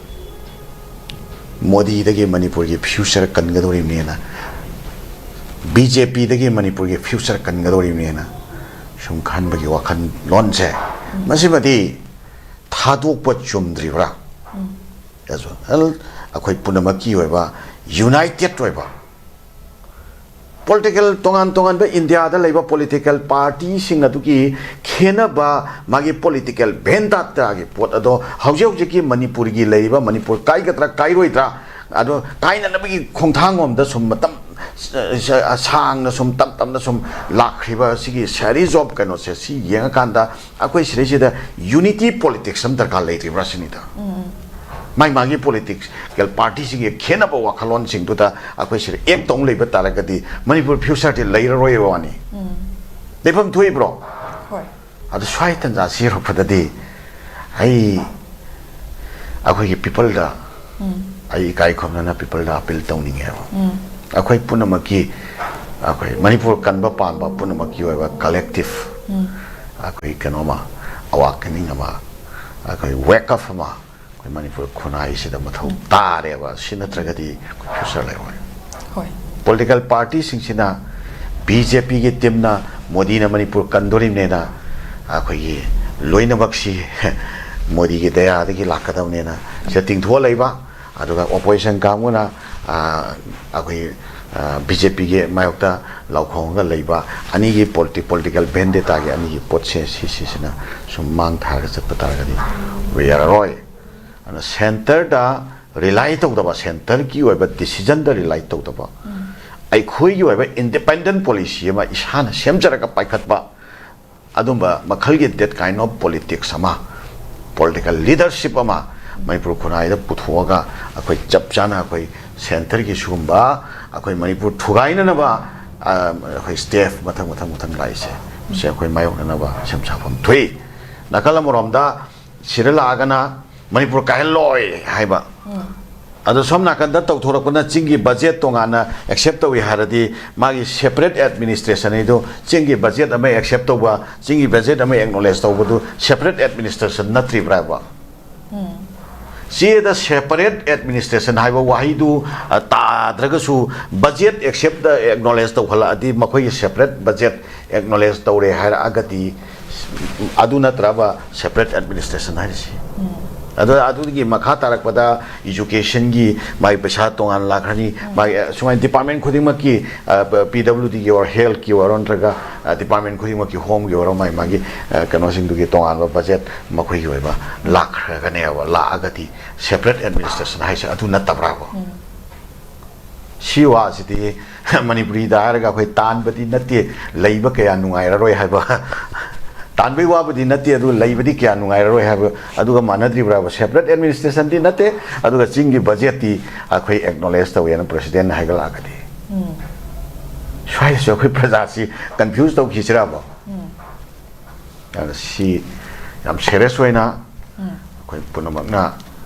ꯃꯣꯗꯤꯗꯒꯤ ꯃꯅꯤꯄꯨꯔꯒꯤ future ꯀꯟꯒꯗꯧꯔꯤꯕꯅꯦꯅ, ꯕꯤ ꯖꯦ ꯄꯤꯗꯒꯤ ꯃꯅꯤꯄꯨꯔꯒꯤ future ꯀꯟꯒꯗꯧꯔꯤꯕꯅꯦꯅ ꯁꯨꯝ ꯈꯟꯕꯒꯤ ꯋꯥꯈꯜꯂꯣꯟꯁꯦ, ꯃꯁꯤꯃꯗꯤ ꯊꯥꯗꯣꯛꯄ ꯆꯨꯝꯗ꯭ꯔꯤꯕ꯭ꯔꯥ? As well, ꯑꯩꯈꯣꯏ ꯄꯨꯝꯅꯃꯛꯀꯤ ꯑꯣꯏꯕ united ꯑꯣꯏꯕ political, ꯇꯣꯉꯥꯟ ꯇꯣꯉꯥꯟꯕ ꯏꯟꯗꯤꯌꯥꯗ ꯂꯩꯕ political partyꯁꯤꯡ ꯑꯗꯨꯒꯤ ꯈꯦꯟꯅꯕ, ꯃꯥꯒꯤ political vendetta ꯒꯤ ꯄꯣꯠ ꯑꯗꯣ ꯍꯧꯖꯤꯛ ꯍꯧꯖꯤꯛꯀꯤ ꯃꯅꯤꯄꯨꯔꯒꯤ ꯂꯩꯔꯤꯕ, ꯃꯅꯤꯄꯨꯔ ꯀꯥꯏꯒꯗ꯭ꯔꯥ ꯀꯥꯏꯔꯣꯏꯗ꯭ꯔꯥ, ꯑꯗꯣ ꯀꯥꯏꯅꯅꯕꯒꯤ ꯈꯣꯡꯊꯥꯡꯂꯣꯝꯗ ꯁꯨꯝ ꯃꯇꯝ ꯁ-, ꯁ-, ꯁꯥꯡꯅ ꯁꯨꯝ ꯇꯞ ꯇꯞꯅ ꯁꯨꯝ ꯂꯥꯛꯈ꯭ꯔꯤꯕ ꯁꯤꯒꯤ series of ꯀꯩꯅꯣꯁꯦ, ꯁꯤ ꯌꯦꯡꯉꯀꯥꯟꯗ ꯑꯩꯈꯣꯏ ꯁꯤꯗꯩꯁꯤꯗ unity politics ꯑꯃ ꯗꯔꯀꯥꯔ ꯂꯩꯔꯤꯕ꯭ꯔꯥ ꯁꯤꯅꯤꯗ꯫ ꯃꯥꯏ ꯃꯥꯒꯤ political partyꯁꯤꯡꯒꯤ ꯈꯦꯠꯅꯕ ꯋꯥꯈꯜꯂꯣꯟꯁꯤꯡꯗꯨꯗ ꯑꯩꯈꯣꯏ ꯁꯤꯗ act ꯇꯧ ꯂꯩꯕ ꯇꯥꯔꯒꯗꯤ ꯃꯅꯤꯄꯨꯔ futureꯗꯤ ꯂꯩꯔꯔꯣꯏꯕ ꯋꯥꯅꯤ꯫ ꯂꯩꯐꯝ ꯊꯣꯛꯏꯕ꯭ꯔꯣ? ꯍꯣꯏ꯫ ꯑꯗꯨ ꯁ꯭ꯋꯥꯏ ꯇꯟꯖꯥꯁꯤ ꯌꯧꯔꯛꯄꯗꯗꯤ ꯑꯩ ꯑꯩꯈꯣꯏꯒꯤ peopleꯗ ꯑꯩ ꯏꯀꯥꯏ ꯈꯨꯝꯅꯅ peopleꯗ appeal ꯇꯧꯅꯤꯡꯉꯦꯕ꯫ ꯑꯩꯈꯣꯏ ꯄꯨꯝꯅꯃꯛꯀꯤ, ꯑꯩꯈꯣꯏ ꯃꯅꯤꯄꯨꯔ ꯀꯟꯕ ꯄꯥꯝꯕ ꯄꯨꯝꯅꯃꯛꯀꯤ ꯑꯣꯏꯕ collective, ꯑꯩꯈꯣꯏ ꯀꯩꯅꯣꯃ, ꯑꯋꯥꯛꯀꯅꯤꯡ ꯑꯃ, ꯑꯩꯈꯣꯏ wake up ꯑꯃ ꯑꯩꯈꯣꯏ ꯃꯅꯤꯄꯨꯔ ꯈꯨꯟꯅꯥꯏꯁꯤꯗ ꯃꯊꯧ ꯇꯥꯔꯦꯕ꯫ ꯁꯤ ꯅꯠꯇ꯭ꯔꯒꯗꯤ ꯑꯩꯈꯣꯏ future ꯂꯩꯔꯣꯏ꯫ ꯍꯣꯏ꯫ Political partyꯁꯤꯡꯁꯤꯅ ꯕꯤ ꯖꯦ ꯄꯤꯒꯤ teamꯅ ꯃꯣꯗꯤꯅ ꯃꯅꯤꯄꯨꯔ ꯀꯟꯗꯣꯔꯤꯕꯅꯦꯅ ꯑꯩꯈꯣꯏꯒꯤ ꯂꯣꯏꯅꯃꯛꯁꯤ ꯃꯣꯗꯤꯒꯤ ꯗꯌꯥꯗꯒꯤ ꯂꯥꯛꯀꯗꯕꯅꯦꯅ ꯁꯤꯗ ꯇꯤꯡꯊꯣꯛꯑ ꯂꯩꯕ, ꯑꯗꯨꯒ opposition ꯀꯥꯡꯕꯨꯅ, ꯑ, ꯑꯩꯈꯣꯏ, ꯑ, ꯕꯤ ꯖꯦ ꯄꯤꯒꯤ ꯃꯥꯌꯣꯛꯇ ꯂꯥꯎꯈꯣꯡꯉꯒ ꯂꯩꯕ ꯑꯅꯤꯒꯤ politi-, political vendettaꯒꯤ ꯑꯅꯤꯒꯤ ꯄꯣꯠꯁꯦ ꯁꯤꯁꯤꯁꯤꯅ ꯁꯨꯝ ꯃꯥꯡ ꯊꯥꯔꯒ ꯆꯠꯄ ꯇꯥꯔꯒꯗꯤ ꯑꯣꯏꯔꯔꯣꯏ꯫ ꯑꯗꯨꯅ centreꯗ rely ꯇꯧꯗꯕ, centreꯒꯤ ꯑꯣꯏꯕ decisionꯗ rely ꯇꯧꯗꯕ, ꯑꯩꯈꯣꯏꯒꯤ ꯑꯣꯏꯕ independent policy ꯑꯃ ꯏꯁꯥꯅ ꯁꯦꯝꯖꯔꯒ ꯄꯥꯏꯈꯠꯄ, ꯑꯗꯨꯝꯕ ꯃꯈꯜꯒꯤ that kind of politics ꯑꯃ, political leadership ꯑꯃ ꯃꯅꯤꯄꯨꯔ ꯈꯨꯟꯅꯥꯏꯗ ꯄꯨꯊꯣꯛꯑꯒ ꯑꯩꯈꯣꯏ ꯆꯞ ꯆꯥꯅ ꯑꯩꯈꯣꯏ centreꯒꯤ ꯁꯤꯒꯨꯝꯕ ꯑꯩꯈꯣꯏ ꯃꯅꯤꯄꯨꯔ ꯊꯨꯒꯥꯏꯅꯅꯕ, ꯑ, ꯑꯩꯈꯣꯏ step ꯃꯊꯪ ꯃꯊꯪ ꯃꯊꯪ ꯂꯥꯛꯏꯁꯦ, ꯃꯁꯤ ꯑꯩꯈꯣꯏ ꯃꯥꯌꯣꯛꯅꯅꯕ ꯁꯦꯝ ꯁꯥꯐꯝ ꯊꯣꯛꯏ꯫ ꯅꯥꯀꯜ ꯑꯃꯔꯣꯝꯗ ꯁꯤꯗ ꯂꯥꯛꯑꯒꯅ ꯃꯅꯤꯄꯨꯔ ꯀꯥꯏꯍꯜꯂꯣꯏ ꯍꯥꯏꯕ, ꯑꯗꯣ ꯁꯣꯝ ꯅꯥꯀꯟꯗ ꯇꯧꯊꯣꯔꯛꯄꯅ ꯆꯤꯡꯒꯤ budget ꯇꯣꯉꯥꯟꯅ accept ꯇꯧꯏ ꯍꯥꯏꯔꯗꯤ ꯃꯥꯒꯤ separate administration ꯍꯥꯏꯗꯣ, ꯆꯤꯡꯒꯤ budget ꯑꯃ accept ꯇꯧꯕ, ꯆꯤꯡꯒꯤ budget ꯑꯃ acknowledge ꯇꯧꯕꯗꯨ separate administration ꯅꯠꯇ꯭ꯔꯤꯕ꯭ꯔꯥꯕ? ꯆꯦꯗ separate administration ꯍꯥꯏꯕ ꯋꯥꯍꯩꯗꯨ, ꯑ, ꯇꯥꯗ꯭ꯔꯒꯁꯨ, budget accept, ꯑ, acknowledge ꯇꯧꯍꯜꯂꯛꯑꯗꯤ, ꯃꯈꯣꯏꯒꯤ separate budget acknowledge ꯇꯧꯔꯦ ꯍꯥꯏꯔꯛꯑꯒꯗꯤ, ꯑꯗꯨ ꯅꯠꯇ꯭ꯔꯕ separate administration ꯍꯥꯏꯔꯤꯁꯤ? ꯑꯗꯣ ꯑꯗꯨꯒꯤ ꯃꯈꯥ ꯇꯥꯔꯛꯄꯗ educationꯒꯤ ꯃꯥꯒꯤ ꯄꯩꯁꯥ ꯇꯣꯉꯥꯟ ꯂꯥꯛꯈ꯭ꯔꯅꯤ, ꯃꯥꯒꯤ, ꯑ, ꯁꯨꯃꯥꯏꯅ department ꯈꯨꯗꯤꯡꯃꯛꯀꯤ, ꯑ, PWDꯒꯤ ꯑꯣꯏꯔꯣ, healthꯀꯤ ꯑꯣꯏꯔꯣ, ꯅꯠꯇ꯭ꯔꯒ, ꯑ, department ꯈꯨꯗꯤꯡꯃꯛꯀꯤ homeꯒꯤ ꯑꯣꯏꯔꯣ, ꯃꯥꯒꯤ, ꯃꯥꯒꯤ, ꯑ, ꯀꯩꯅꯣꯁꯤꯡꯗꯨꯒꯤ ꯇꯣꯉꯥꯟꯕ budget ꯃꯈꯣꯏꯒꯤ ꯑꯣꯏꯕ ꯂꯥꯛꯈ꯭ꯔꯒꯅꯦꯕ, ꯂꯥꯛꯑꯒꯗꯤ separate administration ꯍꯥꯏꯁꯦ ꯑꯗꯨ ꯅꯠꯇꯕ꯭ꯔꯥꯕ? ꯁꯤ ꯋꯥꯁꯤꯗꯤ ꯃꯅꯤꯄꯨꯔꯤꯗ ꯍꯥꯏꯔꯒ ꯑꯩꯈꯣꯏ ꯇꯥꯟꯕꯗꯤ ꯅꯠꯇꯦ, ꯂꯩꯕ ꯀꯌꯥ ꯅꯨꯡꯉꯥꯏꯔꯔꯣꯏ ꯍꯥꯏꯕ꯫ ꯇꯥꯟꯕꯩ ꯋꯥꯕꯨꯗꯤ ꯅꯠꯇꯦ, ꯑꯗꯨ ꯂꯩꯕꯗꯤ ꯀꯌꯥ ꯅꯨꯡꯉꯥꯏꯔꯔꯣꯏ ꯍꯥꯏꯕ꯫ ꯑꯗꯨꯒ ꯃꯥꯟꯅꯗ꯭ꯔꯤꯕ꯭ꯔꯥꯕ? Separate administrationꯗꯤ ꯅꯠꯇꯦ, ꯑꯗꯨꯒ ꯆꯤꯡꯒꯤ budgetꯇꯤ ꯑꯩꯈꯣꯏ acknowledge ꯇꯧꯋꯦꯅ presidentꯅ ꯍꯥꯏꯒꯠꯂꯛꯑꯒꯗꯤ꯫ ꯁ꯭ꯋꯥꯏꯗꯁꯨ ꯑꯩꯈꯣꯏ ꯄ꯭ꯔꯖꯥꯁꯤ confuse ꯇꯧꯈꯤꯁꯤꯔꯕ? ꯑꯗ ꯁꯤ ꯌꯥꯝ serious ꯑꯣꯏꯅ ꯑꯩꯈꯣꯏ ꯄꯨꯝꯅꯃꯛꯅ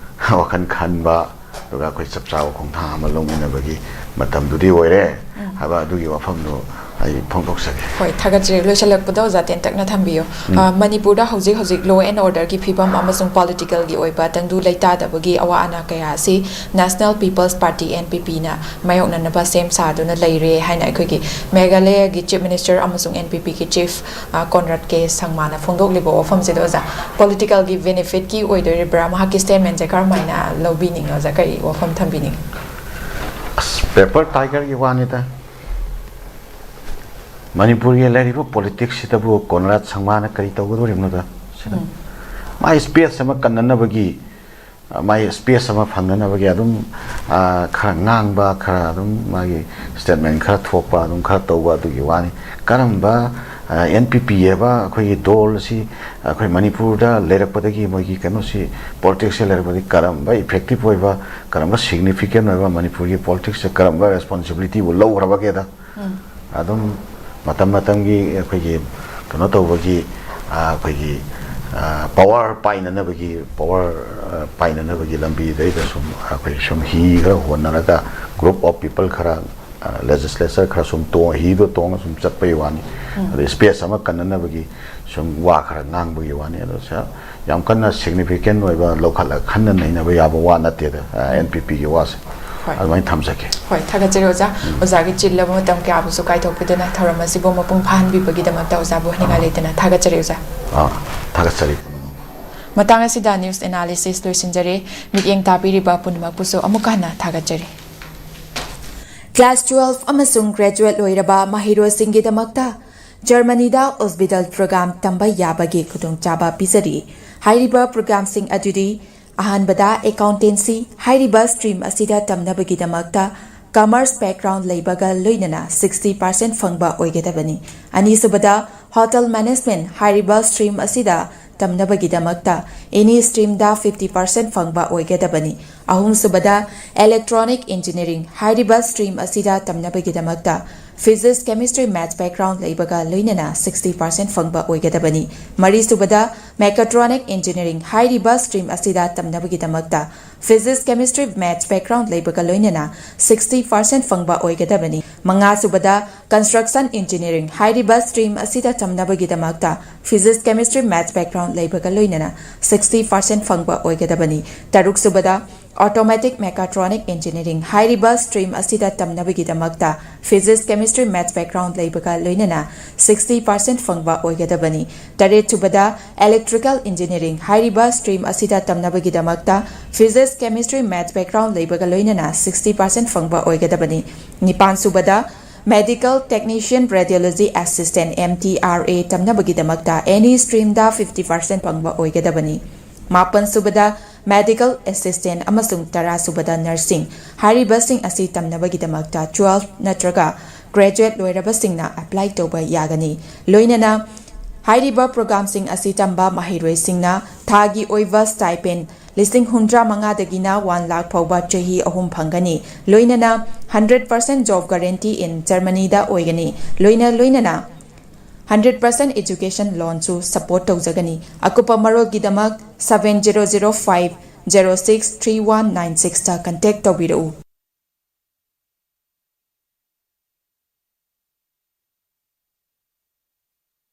ꯋꯥꯈꯜ ꯈꯟꯕ, ꯑꯗꯨꯒ ꯑꯩꯈꯣꯏ ꯆꯞ ꯆꯥꯕ ꯈꯣꯡꯊꯥꯡ ꯑꯃ ꯂꯧꯃꯤꯟꯅꯕꯒꯤ ꯃꯇꯝꯗꯨꯗꯤ ꯑꯣꯏꯔꯦ ꯍꯥꯏꯕ ꯑꯗꯨꯒꯤ ꯋꯥꯐꯝꯗꯨ ꯑꯩ ꯐꯣꯡꯗꯣꯛꯆꯒꯦ꯫ ꯍꯣꯏ, ꯊꯥꯒꯠꯆꯔꯤ꯫ ꯂꯣꯏꯁꯤꯜꯂꯛꯄꯗ ꯑꯣꯖꯥ ꯇꯦꯟꯇꯛꯅ ꯊꯝꯕꯤꯌꯨ꯫ ꯑ, ꯃꯅꯤꯄꯨꯔꯗ ꯍꯧꯖꯤꯛ ꯍꯧꯖꯤꯛ law and orderꯒꯤ ꯐꯤꯕꯝ ꯑꯃꯁꯨꯡ politicalꯒꯤ ꯑꯣꯏꯕ ꯇꯪꯗꯨ ꯂꯩꯇꯥꯗꯕꯒꯤ ꯑꯋꯥ ꯑꯅꯥ ꯀꯌꯥ ꯑꯁꯤ National People's Party, NPPꯅ ꯃꯥꯌꯣꯛꯅꯅꯕ ꯁꯦꯝ ꯁꯥꯗꯨꯅ ꯂꯩꯔꯦ ꯍꯥꯏꯅ ꯑꯩꯈꯣꯏꯒꯤ ꯃꯦꯘꯥꯂꯌꯒꯤ Chief Minister ꯑꯃꯁꯨꯡ NPPꯒꯤ Chief, ꯑ, ꯀꯣꯟꯔꯥꯗ ꯀꯦ ꯁꯪꯃꯥꯅ ꯐꯣꯡꯗꯣꯛꯂꯤꯕ ꯋꯥꯐꯝꯁꯤꯗ, ꯑꯣꯖꯥ, politicalꯒꯤ benefitꯀꯤ ꯑꯣꯏꯗꯣꯔꯤꯕ꯭ꯔꯥ? ꯃꯍꯥꯛꯀꯤ statementꯁꯦ ꯀꯔꯝ ꯍꯥꯏꯅ ꯂꯧꯕꯤꯅꯤꯡꯉꯤ, ꯑꯣꯖꯥ? ꯀꯔꯤ ꯋꯥꯐꯝ ꯊꯝꯕꯤꯅꯤꯡꯉꯤ? ꯑꯁ, paper tigerꯒꯤ ꯋꯥꯅꯤꯗ꯫ ꯃꯅꯤꯄꯨꯔꯒꯤ ꯂꯩꯔꯤꯕ politicꯁꯤꯗꯕꯨ ꯀꯣꯟꯔꯥꯗ ꯁꯪꯃꯥꯅ ꯀꯔꯤ ꯇꯧꯒꯗꯧꯔꯤꯕꯅꯣꯗ? ꯁꯤꯗ ꯃꯥꯏ space ꯑꯃ ꯀꯟꯅꯅꯕꯒꯤ, ꯑ, ꯃꯥꯏ space ꯑꯃ ꯐꯪꯅꯅꯕꯒꯤ ꯑꯗꯨꯝ, ꯑ, ꯈꯔ ꯉꯥꯡꯕ, ꯈꯔ ꯑꯗꯨꯝ ꯃꯥꯒꯤ statement ꯈꯔ ꯊꯣꯛꯄ, ꯑꯗꯨꯝ ꯈꯔ ꯇꯧꯕ, ꯑꯗꯨꯒꯤ ꯋꯥꯅꯤ꯫ ꯀꯔꯝꯕ, ꯑ, NPP ꯍꯥꯏꯕ ꯑꯩꯈꯣꯏꯒꯤ ꯗꯣꯜ ꯑꯁꯤ ꯑꯩꯈꯣꯏ ꯃꯅꯤꯄꯨꯔꯗ ꯂꯩꯔꯛꯄꯗꯒꯤ, ꯃꯣꯏꯒꯤ ꯀꯩꯅꯣꯁꯤ, politicsꯁꯦ ꯂꯩꯔꯛꯄꯗꯒꯤ ꯀꯔꯝꯕ effective ꯑꯣꯏꯕ, ꯀꯔꯝꯕ significant ꯑꯣꯏꯕ, ꯃꯅꯤꯄꯨꯔꯒꯤ politicsꯁꯦ ꯀꯔꯝꯕ responsibilityꯕꯨ ꯂꯧꯈ꯭ꯔꯕꯒꯦꯗ? ꯑꯗꯨꯝ ꯃꯇꯝ ꯃꯇꯝꯒꯤ ꯑꯩꯈꯣꯏꯒꯤ ꯀꯩꯅꯣ ꯇꯧꯕꯒꯤ, ꯑ, ꯑꯩꯈꯣꯏꯒꯤ, ꯑ, power ꯄꯥꯏꯅꯅꯕꯒꯤ, power, ꯑ, ꯄꯥꯏꯅꯅꯕꯒꯤ ꯂꯝꯕꯤꯗꯩꯗ ꯁꯨꯝ ꯑꯩꯈꯣꯏ ꯁꯨꯝ ꯍꯤ ꯈꯔ ꯍꯣꯟꯅꯔꯒ, group of people ꯈꯔ ꯂꯦꯖꯤꯁꯂꯦꯆꯔ ꯈꯔ ꯁꯨꯝ ꯇꯣꯡ ꯍꯤꯗꯣ ꯇꯣꯡꯉ ꯁꯨꯝ ꯆꯠꯄꯒꯤ ꯋꯥꯅꯤ꯫ ꯑꯗꯩ ꯁ꯭ꯄꯦꯁ ꯑꯃ ꯀꯟꯅꯅꯕꯒꯤ ꯁꯨꯝ ꯋꯥ ꯈꯔ ꯉꯥꯡꯕꯒꯤ ꯋꯥꯅꯤ꯫ ꯑꯗꯣ ꯁꯥꯔ, ꯌꯥꯝ ꯀꯟꯅ ꯁꯤꯒꯅꯤꯐꯤꯀꯦꯟ ꯑꯣꯏꯕ ꯂꯧꯈꯠꯂꯒ ꯈꯟꯅ ꯅꯩꯅꯕ ꯌꯥꯕ ꯋꯥ ꯅꯠꯇꯦꯗ, ꯑꯦꯟ ꯄꯤ ꯄꯤꯒꯤ ꯋꯥꯁꯦ꯫ ꯍꯣꯏ꯫ ꯑꯗꯨꯃꯥꯏꯅ ꯊꯝꯖꯒꯦ꯫ ꯍꯣꯏ, ꯊꯥꯒꯠꯆꯔꯤ ꯑꯣꯖꯥ꯫ ꯑꯣꯖꯥꯒꯤ ꯆꯤꯜꯂꯕ ꯃꯇꯝ ꯀꯌꯥꯕꯨꯁꯨ ꯀꯥꯏꯊꯣꯛꯄꯤꯗꯨꯅ ꯊꯧꯔꯝ ꯑꯁꯤꯕꯨ ꯃꯄꯨꯡ ꯐꯥꯍꯟꯕꯤꯕꯒꯤꯗꯃꯛꯇ ꯑꯣꯖꯥꯕꯨ ꯍꯥꯏꯅꯤꯡꯉꯥꯏ ꯂꯩꯇꯅ ꯊꯥꯒꯠꯆꯔꯤ ꯑꯣꯖꯥ꯫ ꯑꯥ, ꯊꯥꯒꯠꯆꯔꯤ꯫ ꯃꯇꯥꯡ ꯑꯁꯤꯗ ꯅ꯭ꯌꯨꯁ ꯑꯦꯅꯥꯂꯤꯁꯤꯁ ꯂꯣꯏꯁꯤꯟꯖꯔꯦ꯫ ꯃꯤꯠꯌꯦꯡ ꯇꯥꯕꯤꯔꯤꯕ ꯄꯨꯝꯅꯃꯛꯄꯨꯁꯨ ꯑꯃꯨꯛꯀ ꯍꯟꯅ ꯊꯥꯒꯠꯆꯔꯤ꯫ Class twelve ꯑꯃꯁꯨꯡ graduate ꯂꯣꯏꯔꯕ ꯃꯍꯩꯔꯣꯏꯁꯤꯡꯒꯤꯗꯃꯛꯇ ꯖꯔꯃꯅꯤꯗ ꯑꯣꯁꯕꯤꯇꯥꯜ ꯄ꯭ꯔꯣꯒ꯭ꯔꯥꯝ ꯇꯝꯕ ꯌꯥꯕꯒꯤ ꯈꯨꯗꯣꯡꯆꯥꯕ ꯄꯤꯖꯔꯤ꯫ ꯍꯥꯏꯔꯤꯕ ꯄ꯭ꯔꯣꯒ꯭ꯔꯥꯝꯁꯤꯡ ꯑꯗꯨꯗꯤ ꯑꯍꯥꯟꯕꯗ ꯑꯦꯀꯥꯎꯟꯇꯦꯟꯁꯤ ꯍꯥꯏꯔꯤꯕ ꯁ꯭ꯇ꯭ꯔꯤꯝ ꯑꯁꯤꯗ ꯇꯝꯅꯕꯒꯤꯗꯃꯛꯇ ꯀꯃꯔꯁ ꯕꯦꯛꯒ꯭ꯔꯥꯎꯟ ꯂꯩꯕꯒ ꯂꯣꯏꯅꯅ sixty percent ꯐꯪꯕ ꯑꯣꯏꯒꯗꯕꯅꯤ꯫ ꯑꯅꯤꯁꯨꯕꯗ ꯍꯣꯇꯦꯜ ꯃꯦꯅꯦꯖꯃꯦꯟꯠ ꯍꯥꯏꯔꯤꯕ ꯁ꯭ꯇ꯭ꯔꯤꯝ ꯑꯁꯤꯗ ꯇꯝꯅꯕꯒꯤꯗꯃꯛꯇ ꯑꯦꯅꯤ ꯁ꯭ꯇ꯭ꯔꯤꯝꯗ fifty percent ꯐꯪꯕ ꯑꯣꯏꯒꯗꯕꯅꯤ꯫ ꯑꯍꯨꯝꯁꯨꯕꯗ ꯏꯂꯦꯛꯇ꯭ꯔꯣꯅꯤꯛ ꯏꯟꯖꯤꯅꯤꯌꯥꯔꯤꯡ ꯍꯥꯏꯔꯤꯕ ꯁ꯭ꯇ꯭ꯔꯤꯝ ꯑꯁꯤꯗ ꯇꯝꯅꯕꯒꯤꯗꯃꯛꯇ ꯐꯤꯖꯤꯛꯁ, ꯀꯦꯃꯤꯁꯇ꯭ꯔꯤ, ꯃꯦꯊꯁ ꯕꯦꯛꯒ꯭ꯔꯥꯎꯟ ꯂꯩꯕꯒ ꯂꯣꯏꯅꯅ sixty percent ꯐꯪꯕ ꯑꯣꯏꯒꯗꯕꯅꯤ꯫ ꯃꯔꯤꯁꯨꯕꯗ ꯃꯦꯀꯥꯇ꯭ꯔꯣꯅꯤꯛ ꯏꯟꯖꯤꯅꯤꯌꯥꯔꯤꯡ ꯍꯥꯏꯔꯤꯕ ꯁ꯭ꯇ꯭ꯔꯤꯝ ꯑꯁꯤꯗ ꯇꯝꯅꯕꯒꯤꯗꯃꯛꯇ ꯐꯤꯖꯤꯛꯁ, ꯀꯦꯃꯤꯁꯇ꯭ꯔꯤ, ꯃꯦꯊꯁ ꯕꯦꯛꯒ꯭ꯔꯥꯎꯟ ꯂꯩꯕꯒ ꯂꯣꯏꯅꯅ sixty percent ꯐꯪꯕ ꯑꯣꯏꯒꯗꯕꯅꯤ꯫ ꯃꯉꯥꯁꯨꯕꯗ ꯀꯟꯁꯇ꯭ꯔꯛꯁꯟ ꯏꯟꯖꯤꯅꯤꯌꯥꯔꯤꯡ ꯍꯥꯏꯔꯤꯕ ꯁ꯭ꯇ꯭ꯔꯤꯝ ꯑꯁꯤꯗ ꯇꯝꯅꯕꯒꯤꯗꯃꯛꯇ ꯐꯤꯖꯤꯛꯁ, ꯀꯦꯃꯤꯁꯇ꯭ꯔꯤ, ꯃꯦꯊꯁ ꯕꯦꯛꯒ꯭ꯔꯥꯎꯟ ꯂꯩꯕꯒ ꯂꯣꯏꯅꯅ sixty percent ꯐꯪꯕ ꯑꯣꯏꯒꯗꯕꯅꯤ꯫ ꯇꯔꯨꯛꯁꯨꯕꯗ ꯑꯣꯇꯣꯃꯦꯇꯤꯛ ꯃꯦꯀꯥꯇ꯭ꯔꯣꯅꯤꯛ ꯏꯟꯖꯤꯅꯤꯌꯥꯔꯤꯡ ꯍꯥꯏꯔꯤꯕ ꯁ꯭ꯇ꯭ꯔꯤꯝ ꯑꯁꯤꯗ ꯇꯝꯅꯕꯒꯤꯗꯃꯛꯇ ꯐꯤꯖꯤꯛꯁ, ꯀꯦꯃꯤꯁꯇ꯭ꯔꯤ, ꯃꯦꯊꯁ ꯕꯦꯛꯒ꯭ꯔꯥꯎꯟ ꯂꯩꯕꯒ ꯂꯣꯏꯅꯅ sixty percent ꯐꯪꯕ ꯑꯣꯏꯒꯗꯕꯅꯤ꯫ ꯇꯔꯦꯠꯁꯨꯕꯗ ꯏꯂꯦꯛꯇ꯭ꯔꯤꯀꯦꯜ ꯏꯟꯖꯤꯅꯤꯌꯥꯔꯤꯡ ꯍꯥꯏꯔꯤꯕ ꯁ꯭ꯇ꯭ꯔꯤꯝ ꯑꯁꯤꯗ ꯇꯝꯅꯕꯒꯤꯗꯃꯛꯇ ꯐꯤꯖꯤꯛꯁ, ꯀꯦꯃꯤꯁꯇ꯭ꯔꯤ, ꯃꯦꯊꯁ ꯕꯦꯛꯒ꯭ꯔꯥꯎꯟ ꯂꯩꯕꯒ ꯂꯣꯏꯅꯅ sixty percent ꯐꯪꯕ ꯑꯣꯏꯒꯗꯕꯅꯤ꯫ ꯅꯤꯄꯥꯟꯁꯨꯕꯗ medical technician radiology assistant, M T R A, ꯇꯝꯅꯕꯒꯤꯗꯃꯛꯇ ꯑꯦꯅꯤ ꯁ꯭ꯇ꯭ꯔꯤꯝꯗ fifty percent ꯐꯪꯕ ꯑꯣꯏꯒꯗꯕꯅꯤ꯫ ꯃꯥꯄꯟꯁꯨꯕꯗ ꯃꯦꯗꯤꯀꯦꯜ ꯑꯦꯁꯤꯁꯇꯦꯟꯠ ꯑꯃꯁꯨꯡ ꯇꯔꯥꯁꯨꯕꯗ ꯅꯔꯁꯤꯡ ꯍꯥꯏꯔꯤꯕꯁꯤꯡ ꯑꯁꯤ ꯇꯝꯅꯕꯒꯤꯗꯃꯛꯇ twelve ꯅꯠꯇ꯭ꯔꯒ graduate ꯂꯣꯏꯔꯕꯁꯤꯡꯅ ꯑꯦꯄ꯭ꯂꯥꯏ ꯇꯧꯕ ꯌꯥꯒꯅꯤ꯫ ꯂꯣꯏꯅꯅ ꯍꯥꯏꯔꯤꯕ ꯄ꯭ꯔꯣꯒ꯭ꯔꯥꯝꯁꯤꯡ ꯑꯁꯤ ꯇꯝꯕ ꯃꯍꯩꯔꯣꯏꯁꯤꯡꯅ ꯊꯥꯒꯤ ꯑꯣꯏꯕ ꯁ꯭ꯇꯥꯏꯄꯦꯟ ꯂꯤꯁꯤꯡ ꯍꯨꯝꯗ꯭ꯔꯥ ꯃꯉꯥꯗꯒꯤꯅ one ꯂꯥꯈ ꯐꯥꯎꯕ ꯆꯍꯤ ꯑꯍꯨꯝ ꯐꯪꯒꯅꯤ꯫ ꯂꯣꯏꯅꯅ hundred percent job guarantee in Germany ꯗ ꯑꯣꯏꯒꯅꯤ꯫ ꯂꯣꯏꯅ ꯂꯣꯏꯅꯅ hundred percent education loan ꯁꯨ support ꯇꯧꯖꯒꯅꯤ꯫ ꯑꯀꯨꯞꯄ ꯃꯔꯣꯜꯒꯤꯗꯃꯛ seven zero zero five zero six three one nine six ꯇ contact ꯇꯧꯕꯤꯔꯛꯎ꯫